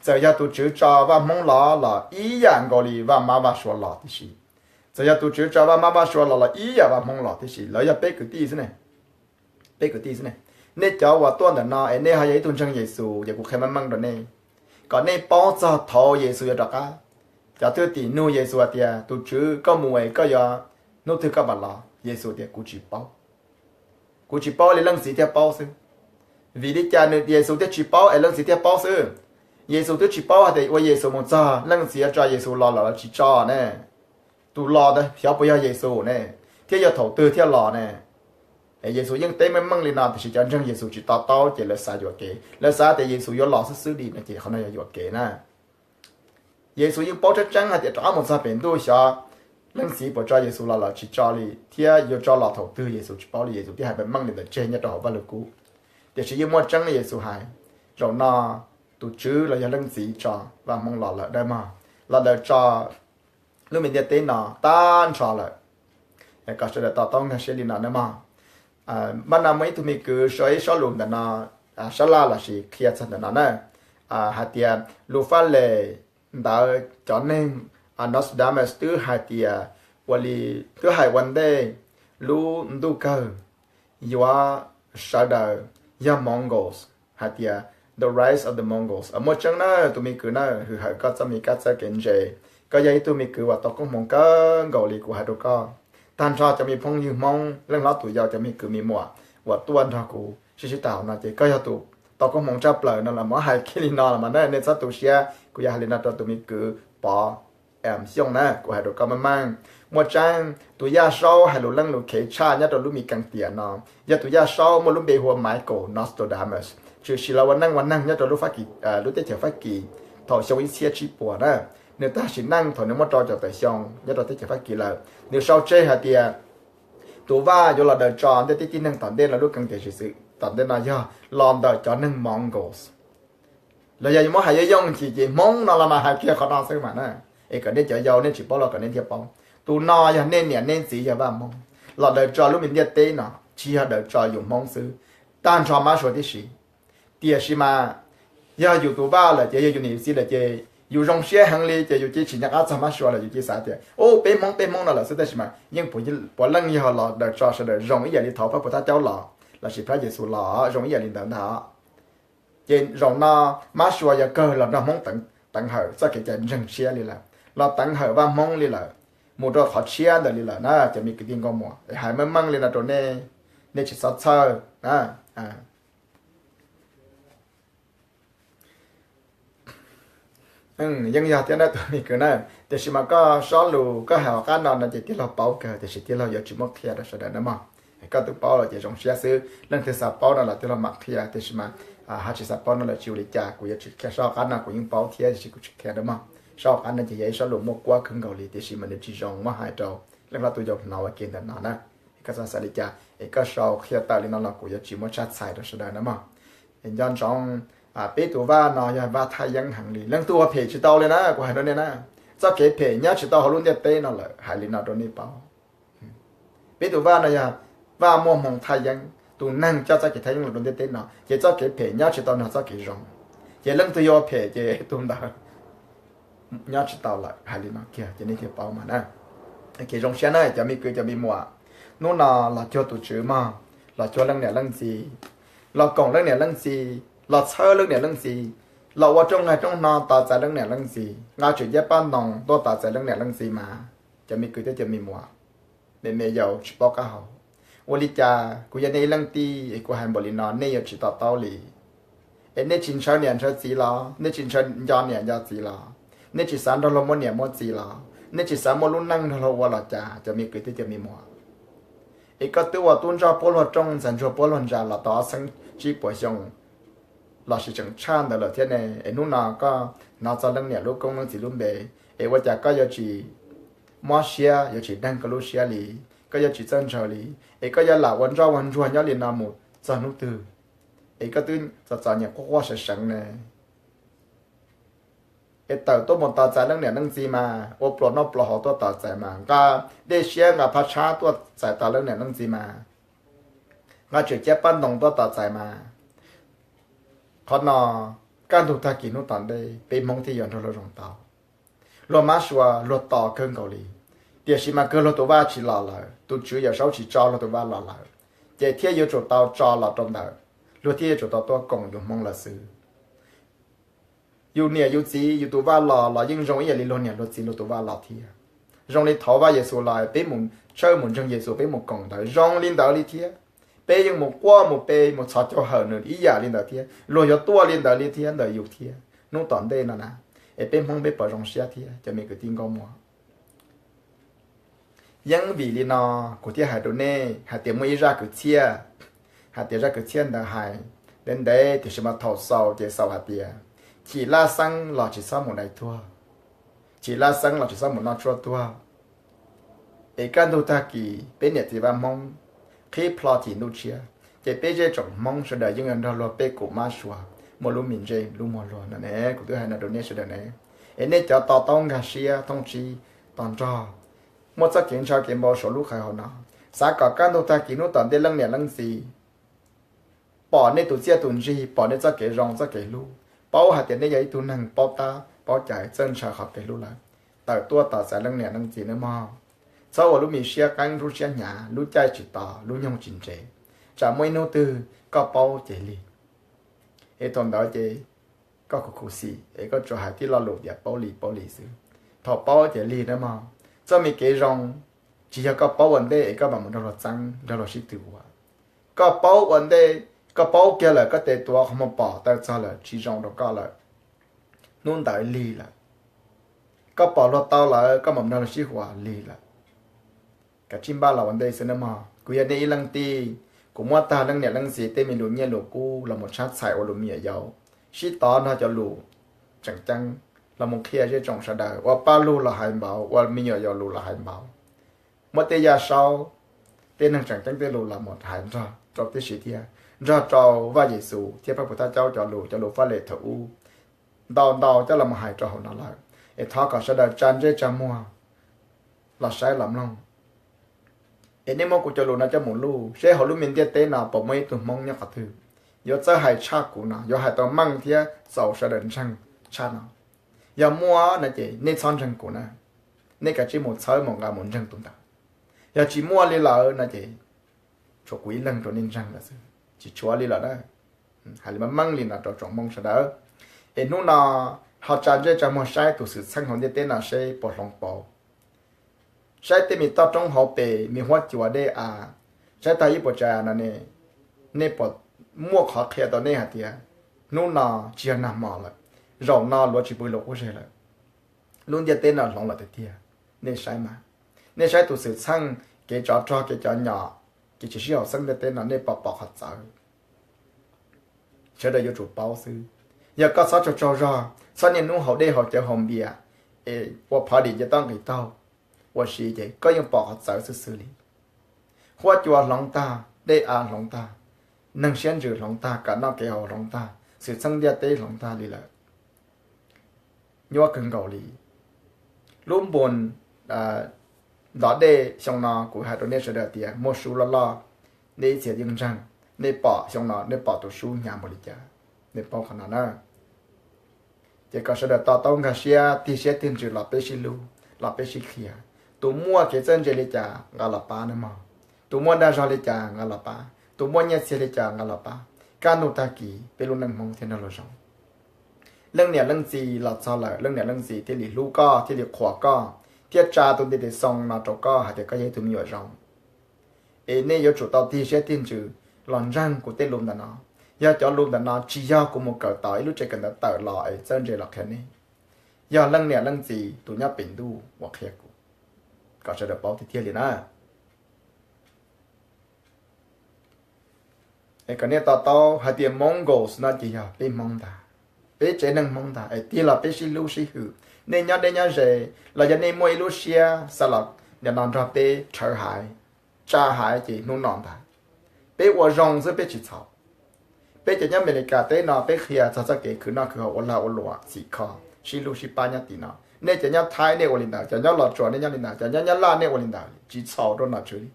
Txawm yog tus Tswv tso Vaj Hmoob los los ib yam nkaus li Vaj Mab Vaj Sua los tib si. Txawm yog tus Tswv tso Vaj Mab Vaj Sua los los ib yam Vaj Hmoob los tib si, lawv yog peb kwv tij xwb ne. Peb kwv tij xwb ne. Nej cov uas tuaj ntawm no es nej ho yog ib tug ntseeg Yexus ces kuv qhia meej meej rau nej, kom nej paub txog thaum Yexus yuav rov qab. Cov thwj tim nug Yexus hais tias, tus Tswv, koj mus es koj yuav hnub twg koj mam los? Yexus tias, kuv tsis paub. Kuv tsis paub li, Leej Txiv thiaj paub xwb. Vim li cas nws, Yexus thiaj tsis paub es Leej Txiv thiaj paub xwb? Yexus twb tsis paub hais tias ua Yexus mus txog Leej Txiv yuav tso Yexus los los tsis tso ne. Tus los ntawd xyov puas yog Yexus ne, thiab yog thaum twg thiaj los ne. Es Yexus yeej teb meej meej li no tiam sis cov ntseeg Yexus tsis to taub ces lawv xav yuam kev, lawv xav tias Yexus yuav los xwb xwb li no ces qhov no yog yuam kev na. Yexus yeej paub tseeb tseeb hais tias rov qab mus txog pem ntuj xyov Leej Txiv puas tso Yexus los los tsis tso li thiab yuav tso los thaum twg Yexus tsis paub li, Yexus thiaj hais meej meej li ntawd tseg nyob rau hauv Vaj Lug Kub. Tiam sis yeej muaj tseeb Yexus hais, zaum no tus Tswv los yog Leej Txiv tso Vaj Hmoob los lawm dawb mog, los daws tso lub me ntiaj teb no tag nrho lawm. Kom sawv daws to taub nkag siab li no na mog. Npaj no muaj ib tug me kwv sau ib sob lus ntawm no, sab laj lossis qhia txog ntawm no na, hais tias lus faj les ntawd cov neeg Nostradamus twb hais tias, ua li, twb hais ua ntej lub ntuj kawg yuav sawv daws yog Mongols, hais tias The Rise of the Mongols. Muaj tseeb na tus me kwv na, hwm hawm koj txoj me kab txawj kev ntse. Koj yog ib tug me kwv uas tau koob hmoov kawg nkaus li kuv hais rau koj. Tag nrho cov me phooj ywg Hmoob, leej hlob tus yau, cov me kwv me muam uas tuaj nrog kuv sib sib tham no ces koj yog tus tau koob hmoov tshaj plaws no los muab hais kiag li no los mas nej txhob tu siab, kuv yuav hais li no rau tus me kwv Pov Xyooj na, kuv hais rau koj meej meej. Muaj tseeb, tus Yaj Saub hais lus leej lus khev tshaj nyob rau lub me keeb tiam no yog tus Yaj Saub muaj lub npe hu ua Michael Nostradamus, tshwm sim los ua neej ua neeg nyob rau lub Fab Kis, lub teb chaws Fab Kis thaum xyoo ib txhiab tsib puas na. Nws tag sim neej thaum nws muaj rau caum tawm xyoo nyob rau teb chaws Fab Kis lawm. Nws sau tseg hais tias tus vaj yuav los daws tso ntiaj teb tib neeg tom ntej no, lub keeb tiam zim txwv tom ntej no yog los ntawm cov neeg Mongols. Los yog yuav muab hais yooj yooj yim ces Hmoob no los mas hais kiag qhov no xwb mas na. Es kom nej cov yau nej tsis paub los kom nej thiaj paub. Tus no yog nej niam nej txiv yog Vaj Hmoob los daws tso lub me ntiaj teb no, tsis yog daws tso yus Hmoob xwb, tag nrho Mab Suav tib si. Tiam sis mas yog yus tus vaj lawm ces yog yus niam yus txiv lawm ces yus zoo siab heev li ces yus cia tsis nco qab txog Mab Suav lawm, yus cia xav tias u peb Hmoob peb Hmoob no lawm xwb. Tab sis mas yeej puav leej yog los daws tso sawv daws zoo ib yam li thaum Phab Puv Thaj Caub los lossis Phab Yexus los zoo ib yam li ntawd ntag. Ces zaum no Mab Suav yog kawg los nrog Hmoob teev hawm txoj kev cai ntseeg tshiab li lawm. los teev hawm Vaj Hmoob li lawm, mus rau qhov tshiab ntawd li lawm na cov me kwv tij nkauj muam. Es hais meej meej li no rau nej, nej tsis txhob txhawj. Yeej yog thiab na tus me kwv na, tiam sis mas koj sob lus koj hais hauv qab no no ces tij laug paub kawg tiam sis tij laug yuav tsis muab qhia rau sawv daws na mog. Koj twb paub lawm ces zoo siab xwb, leej twg xav paub no los tij laug mam qhia, tiam sis mas ho tsis xav paub no lawm tsis ua li cas, kuv yuav tsis qhia sob hauv qab no, kuv yeej paub thiab tiam sis kuv tsis qhia na mog. Sob hauv qab no ces yog ib sob lus muaj kuab kawg nkaus li tiam sis mas nws tsis zoo muab hais rau leej hlob tus yau hnov ua ke ntawm no na. Es koj txhob xav li cas es koj sau qhia tawm li no los kuv yuav tsis muab tshab txhais rau sawv daws na mog. Es nco ntsoov, peb tus vaj no yog vaj thaj yeeb heev li, leej twg ua phem tsis tau li na, kuv hais rau nej na. Txoj kev phem nyob tsis tau hauv lub ntiaj teb no lawm, hais li no rau nej paub. Peb tus vaj no yog vaj muaj hmoo thaj yeeb, tus neeg coj txoj kev thaj yeeb los rau ntiaj teb no ces txoj kev phem nyob tsis tau nrog txoj kev zoo. Ces leej twg yuav ua phem ces tus ntawd nyob tsis tau lawm, hais li no kiag ces nej thiaj paub mas na. Kev zoo siab na cov me kwv cov me muam, hnub no los cuag tus tswv mog, los cuag leej niam leej txiv, los koom leej niam leej txiv, los txhawb leej niam leej txiv, los ua rooj nqaij rooj hno tos txais leej niam leej txiv, nqa tswm ciab paj ntoos tuaj tos txais leej niam leej txiv mas, cov me kwv thiab cov me muam, me me yaus tsis paub qab hau. Ua li cas kuv yog nej ib leej tij es kuv hais npaum li no nej yuav tsis to taub li? Es nej tsis ntshaw niam ntshaw txiv los? Nej tsis ntshaw nco niam nco txiv los? Nej tsis xav nrog luag muaj niam muaj txiv los? Nej tsis xav muaj lub neej nrog luag ua los cas cov me kwv thiab cov me muam? Es koj twb ua tub ntsoj puab luag rooj ntxhais ntsuag puab luag ntsa los tau ob txhiab tsib puas xyoo los sis tseem tshaj ntawd lawm thiab ne. Es hnub no koj hnov txog leej niam lub koob leej txiv lub npe, es ua cas koj yuav tsis mob siab, yuav tsis deeg koj lub siab li, koj yuav tsis txawj ntshaw li? Es koj yuav lam ua ntsoj ua ntsuag nyob li no mus txog hnub twg? Es koj twb txom txom nyem quaj quaj seev seev ne. Es tawm tuaj mus tos txais leej niam leej txiv mas, ua pluas noj pluas haus tuaj tos txais mas, nqa dej siab nqa phab tshab tuaj txais tos leej niam leej txiv mas, nqa tswm ciab paj ntoos tuaj tos txais mas. Qhov no kaj ntug tag kis hnub tom ntej peb Hmoob thiaj yuav nrog luag zoo tau. Luag mab sua luag tos kawg nkaus li, tiam sis mas kawg luag tus vaj tsis los lawm, tus tswv Yawm Saub tsis tso luag tus vaj los lawm, ces thiaj yuav tsum tau tso los rau ntawm, luag thiaj yuav tsum tau tuaj koom yus Hmoob lawm xwb. Yus niam yus txiv yus tus vaj los los yeej zoo ib yam li luag niam luag txiv luag tus vaj los thiab. Zoo li thaud Vaj Yexus los peb mus tshawb mus ntseeg Yexus peb mus koom ntawd zoo li ntawd li thiab. Peb yeej mus quaj mus pe mus txhos caug hawm nws ib yam li ntawd thiab. Luag yuav tuaj li ntawd li thiab ntawm yus thiab hnub tom ntej no na. Es peb Hmoob peb puas zoo siab thiab cov me kwv tij nkauj muam? Yeeb vim li no kuv thiaj hais rau nej hais tias muaj ib zaj kwv txhiaj, hais tias zaj kwv txhiaj ntawd hais ntev ntev tiam sis mas thaum xaus ces xaus hais tias chim laj xeeb los tsis txhob mus dai tuag, chim laj xeeb los tsis txhob mus noj tshuaj tuag. Es kaj ntug tag kis peb niam txiv Vaj Hmoob qhib plho chim ntuj tshiab, ces peb zej tsoom Hmoob sawv daws yeej yuav nrog luag peb kum mab sua muaj lub me ntsej lub muag luag no ne. Kuv twb hais no rau nej sawv daws ne. Es nej cov to taub nkag siab thooj tsib tos nrog, muaj txoj kev ntshaw kev npau suav lub qhawv hauv no, xav kom kaj ntug tag kis hnub tom ntej leej niam leej txiv pom nej tus txiaj tus ntsig, pom nej txoj kev zoo txoj kev hlub, paub hais tias nej yog ib tug neeg paub tab paub cai txawj ntshaw qhov kev hlub lawm, tawm tuaj tos txais leej niam leej txiv nawb mog. Txhob ua lub me siab qeeb lub siab hnyav, lub caij tsis tos lub nyoog tsis nres, tsam muaj ib hnub twg koj paub ces lig. Es thaum ntawd ces koj khuv khuv xim es koj tsuas hais tib lo lus tias paub li paub li xwb. Thaum paub ces lig nawb mog. Txoj me kev zoo tsis yog koj paub ua ntej es koj mam mus nrog luag txeeb nrog luag sib tw ua. Koj paub ua ntej, koj paub kiag lawm koj tes tuav qhov muag pom taw txog lawm tsis zoo rau koj lawm, hnub ntawd lig lawm. Koj pom luag tau lawm koj mam nrog luag sib huas lig lawm. Kav tsij npaj los ua ntej xwb nawb mog. Kuv yog nej ib leej tij, kuv muab tag leej niam leej txiv tej me lus nyiaj lus kub los mus tshab txhais ua lus me nyuam yaus, sib tov nrog cov lus tseem ceeb los mus qhia zej tsoom sawv daws, ua paj lug los hais npaum, ua me nyuam yaus lus los hais npaum. Muab tej yaj saub, tej neeg tseem ceeb tej lus los mus hais nrog rau tib si thiab, nrog rau Vaj Yexus thiab Paj Pus Thaj Caub cov lus, cov lus faj lem thaum ub ntau ntau coj los mus hais rau hauv no lawm. Es thov kom sawv daws tsa ntsej tsa muag los saib los mloog. Es nej muab kuv cov lus no coj mus luj seb hauv lub me ntiaj teb no puas muaj ib tug Hmoob nyob qhov twg yuav txawj hais tshaj kuv no, yuav hais tau meej thiab txaus sawv daws ntseeg tshaj no. Yog muaj no ces nej txhob ntseeg kuv na, nej kav tsij mus txhawb mus nqa mus ntseeg tus ntawd. Yog tsis muaj li lawm no ces tshuav kuv ib leeg rau nej ntseeg lawm xwb, tsis tshuav li lawm na. Hais li meej meej li no rau tsoom Hmoob sawv daws. Es hnub no ho tsa ntsej tsa muag saib tus xwm txheej hauv ntiaj teb no seb puas hloov pauv. Saib tej me toj roob hauv pes, me huab cua dej av, saib tag ib puas tsav av no ne, nej puas muaj qhov qhia tau nej hais tias hnub no tsis yog nag hmo lawm, zaum no luav tsis pw lub qub zej lawm, lub ntiaj teb no hloov lawm tiag tiag? Nej saib mas, nej saib tus xwm txheej, kev tsov rog, kev cov nyom, kev tsis sib haum xeeb ntiaj teb no nej puas pom qhov txawv? Sawv daws yuav tsum paub xwb. Yog koj txhob tsaug tsaug zog, txhob niaj hnub haus dej haus cawv haus npias, es ua phov dim nce toj nqis taug ua si ces koj yeej pom qhov txawv xwb xwb li. Huab cua hloov tag, dej av hloov tag, neeg siab ntsws hloov tag, kev noj kev haus hloov tag, xwm txheej ntiaj teb hloov tag li lawm. Nyuaj kawg nkaus li. Lub npus ntov dej xyoo no kuv hais rau nej sawv daws tias muaj sub loj loj, nej ib txhia yeej ntseeg, nej pom xyoo no nej pom tus sub hnyav npaum li cas, nej paub qhov no na. Ces kom sawv daws to taub nkag siab, tig siab tig ntsws los peb sib hlub, los peb sib qhia. Tus muaj kev txawj ntse li cas nqa los pab nawb mog, tus muaj dag zog li cas nqa los pab, tus muaj nyiaj txiag li cas nqa los pab. Kaj ntug tag kis peb lub neej Hmoob thiaj nrog luag zoo. Leej niam leej txiv los txog lawm, leej niam leej txiv thiaj li hlub koj, thiaj li qhuas koj, thiaj tsa tus ntiv tes xoo no rau koj hais tias koj yog ib tug me nyuam zoo. Es nej yuav tsum tau tig siab tig ntsws los ntseeg kuv tej lus ntawm no. Yog cov lus ntawm no tsis yog kuv mus kawm tau ib lub tsev kawm ntawv tawm los es txawj ntse los qhia nej, yog leej niam leej txiv tus nyob pem ntuj uas qhia kuv, kom sawv daws paub tiag tiag li na. Es kom nej to taub hais tias Mongols no ces yog peb Hmoob ntag, peb tsev neeg Hmoob ntag, es tig los peb sib hlub sib hwm. Nej nyob deb nyob ze los yog nej muaj ib lub siab xav los nim no nrog peb rhawv haiv, tsa haiv ces hnub no ntag. Peb ua zoo xwb peb tsis txhaum. Peb cov nyob Amelikas teb no peb qhia txog txoj kev khwv noj khwv haus ua lag ua luam txhim kho, sib hlub sib pab nyob tim no. Nej cov nyob Thaib nej ua li ntawd, cov nyob Los Tsuas nej nyob li ntawd, cov nyob Nyab Laj nej ua li ntawd, tsis txhaum rau nom tswv li.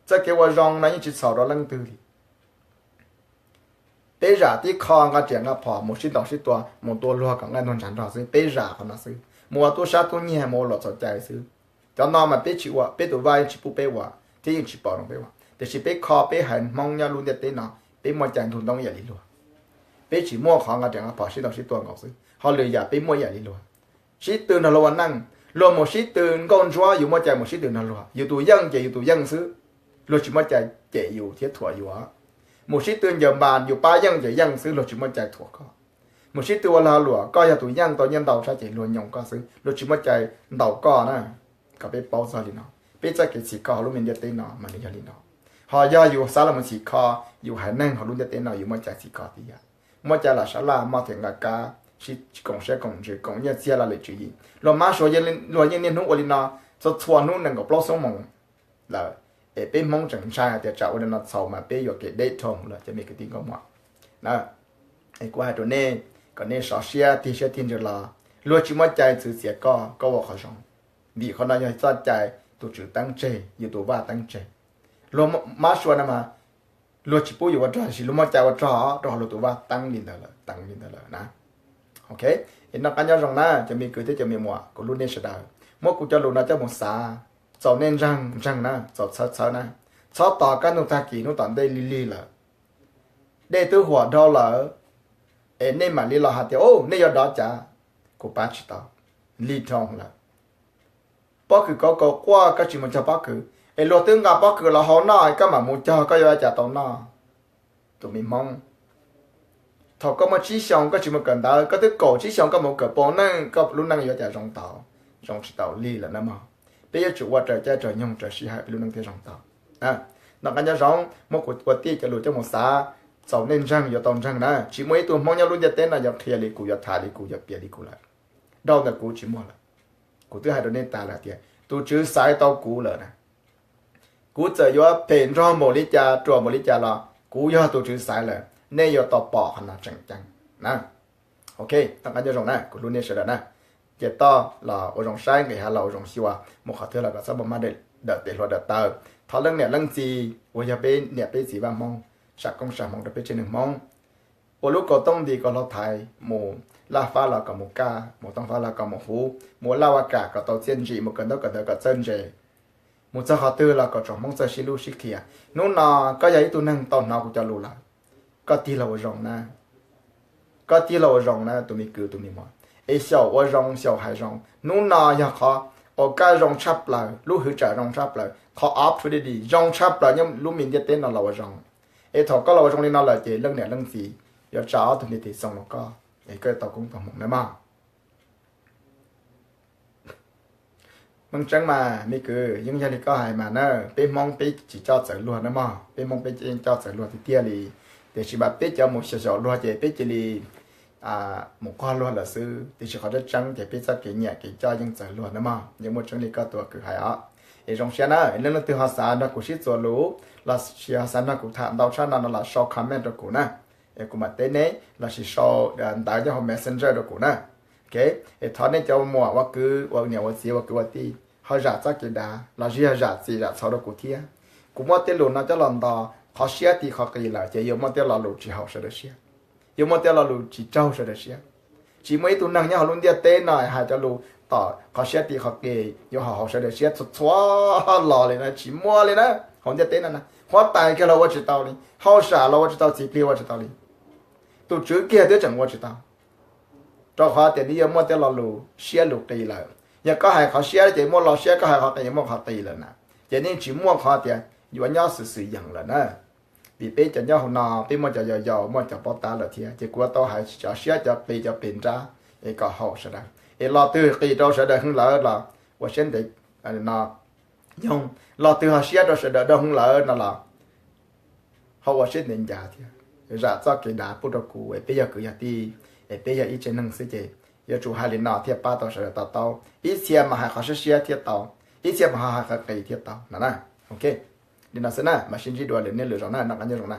Txoj kev ua zoo no yeej tsis txhaum rau leej twg li. Peb zam tib qho nqa riam nqa phom mus sib ntaus sib tua mus tua luag kom nqaij ntuag ntshav nrog xwb, peb zam qhov no xwb, mus ua tub sab tub nyiag mus ua luam txhaum cai xwb. Cov no mas peb tsis ua, peb tus vaj yeej tsis pub peb ua thiab yeej tsis pom zoo peb ua. Tiam sis peb kho peb haiv Hmoob nyob lub ntiaj teb no peb muaj cai ntug ntoo ib yam li luag. Peb tsis muaj qhov nqa riam nqa phom sib ntaus sib tua nkaus xwb, ho lwm yam peb muaj ib yam li luag. Sib tw nrog luag ua neej, luag mus sib tw nkauj ntsuab yus muaj cai mus sib tw nrog luag, yus tus yeej ces yus tus yeej xwb, luag tsis muaj cai cem yus thiab thuam yus. Mus sib tw ncaws npas yus pab yeej ces yeej xwb, luag tsis muaj cai thuam koj. Mus sib tw ua lag luam, koj yog tus yeej tau nyiaj ntau tshaj ces luag nyoos koj xwb, luag tsis muaj cai ntaus koj na. Kom peb paub txog li no, peb txoj kev txhim kho hauv lub me ntiaj teb no mas nws yog li no. Ho yog yus xav los mus txhim kho yus haiv neeg hauv lub ntiaj teb no yus muaj cai txhim kho tib yam, muaj cai los sab laj moj them nqa kab, sib koom siab koom ntsws koom nyiaj txiag los lwm tswv yim. Luag mab suav luag yeej niaj hnub ua li no txhua txhua hnub nees nkaum plaub xuab moos lawm, es peb Hmoob tseem ntshai hais tias tsam ua li no txhaum mas peb yuam kev deb dhau lawm cov me kwv tij nkauj muam na. Es kuv hais rau nej kom nej sov siab tig siab tig ntsws los, luag tsis muaj cai txwv txiav koj, koj ua qhov zoo, vim qhov no yog txoj cai tus tswv teeb tseg, yus tus vaj teeb tseg. Luag mab suav no mas luag tsis pub yus ua rog, tiam sis luag muaj cai ua rog rau qhov luag tus vaj teeb li ntawd lawm, teeb li ntawd lawm na. Ok, es noj qab nyob zoo na cov me kwv thiab cov me muam, kuv hlub nej sawv daws. Muab kuv cov lus no coj mus xav, txaus nej ntseeg ntseeg na, txaus txhawb txhawb na. Txhob tos kaj ntug tag kis hnub tom ntej lig lig lawm, dej twb huam dhau lawm, es nej mam li los hais tias, u, nej yuav dov cas, kuv pab tsis tau, lig dhau lawm. Pob kws kauv kaus quaj koj tsis mus cog pob kws, es luag twb nqa pob kws los hau noj koj mam mus cog koj yuav ua cas tau noj? Tus me Hmoob, thaum koj muaj tsib xyoos koj tsis mus kawm ntawv, koj twb kaum tsib xyoos koj mus kawm pov neej, koj lub neej yuav cas zoo tau? Zoo tsis tau li lawm na mog. Peb yuav tsum ua raws caij raws nyoog raws sij hawm peb lub neej thiaj zoo tau. Noj qab nyob zoo, muab kuv ua tij cov lus coj mus xav, txaus nej ntseeg yuav tau ntseeg na. Tsis muaj ib tug Hmoob nyob lub ntiaj teb no yuav qhia li kuv, yuav tham li kuv, yuav piav li kuv lawm. Dhau ntawm kuv tsis muaj lawm. Kuv twb hais rau nej tas lawm tias tus Tswv xaiv tau kuv lawm na. Kuv txawm yuav phem nrog npaum li cas, ruam npaum li cas los kuv yog tus Tswv xaiv lawm, nej yuav tau pom qhov no tseem ceeb na. Ok, toj qab nyob zoo na, kuv hlub nej sawv daws na. Ces toj los ua zoo saib, nqis hav los ua zoo xyuas, mus qhov twg los kom txhob mus maj dawm tes hluas dawm taw. Thov leej niam leej txiv uas yog peb niam peb txiv Vaj Hmoob, sam koob sam hmoov rau peb tsev neeg Hmoob. Ua lub kaus tooj nti kom hlau thaiv, mus laj fab los kom mus kaj, mus tooj fab los kom mus huv, mus ua laj ua kam kom tau txiaj ntsim, mus kawm ntaub kawm ntawv kom txawj ntse, mus txog qhov twg los kom tsoom Hmoob txawj sib hlub sib qhia. Hnub no koj yog ib tug neeg tau hnov kuv cov lus lawm, koj tig los ua zoo na. Koj tig los ua zoo na tus me kwv tus me muam, Es xyaum ua zoo, xyaum hais zoo. Hnub no yog qhov ua kaj zoo tshaj plaws, lub hwv tsam zoo tshaj plaws, qhov opportunity zoo tshaj plaws nyob lub me ntiaj teb no los ua zoo. Es thaum koj los ua zoo li no lawm ces leej niam leej txiv yuav tsa ob tug ntiv tes xoo rau koj, es koj yuav tau koob tau hmoov na mog. Meej tseeb mas me kwv, yeej yog li koj hais mas na, peb Hmoob peb tsis coj txawv luag na mog, peb Hmoob peb yeej coj txawv luag tiag tiag li. Tiam sis mas peb cov mus xyaum xyaum luag ces peb cia li mus quag luag lawm xwb, tiam sis qhov tseeb tseeb ces peb txoj kev nyiam kev coj yeej txawv luag na mog, yeej muaj tseeb li koj tus kwv hais os. Es zoo siab na, leej leej twg ho xav nrog kuv sib txuas lus los sis ho xav nrog kuv tham ntau tshaj no no los sau comment rau kuv na, es kuv mam teb neb, los sis sau ntawv nyob hauv Messenger rau kuv na. Es thov nej cov muam ua kwv ua niam ua txiv ua kwv ua tij ho zam txoj kev dav los sis yog zam txim zam txhaum rau kuv thiab. Kuv muaj tej lus no coj los nto, qhov siab ti qhov qis lawm ces yuav muaj tej lo lus tsis haum sawv daws siab, yuav muaj tej lo lus tsis raug sawv daws siab. Tsis muaj ib tug neeg nyob hauv lub ntiaj teb no hais cov lus tom qhov siab ti qhov qis yuav haum haum sawv daws siab txhua txhua lo li na, tsis muaj li na. Hauv ntiaj teb no na, huab tais kiag los ua tsis tau li, hauj sam los ua tsis tau, txiv plig ua tsis tau li, tus tswv kiag twb tseem ua tsis tau. Rau qhov tias nws yuav muaj tej lo lus siab lus qis lawm. Yog koj hais qhov siab ces muaj lo siab, koj hais qhov qis muaj qhov qis lawm na. Ces yeej tsis muaj qhov tias yuav nyob xwm xwm yeem lawm na. Vim peb cov nyob hauv no peb muaj cov yau yau, muaj cov paub tab lawm thiab, ces kuv yuav tau hais cov siab cov qis cov pes nrab es kom haum sawv daws. Es lo twg qis rau sawv daws heev lawm los ua siab ntev no, yog lo twg ho siab rau sawv daws rau heev lawm no los ho ua siab ntev ncav thiab. Zam txoj kev dav pub rau kuv es peb yog kwv yog tij, es peb yog ib tsev neeg xwb ces yuav tsum hais li no thiaj pab tau sawv daws to taub. Ib txhia mas hais qhov siab siab thiaj tau, ib txhia mas ho hais qhov qis thiaj tau no na. Ok, li no xwb na, mam sib ntsib dua lwm niaj lwm zaus na, noj qab nyob zoo na.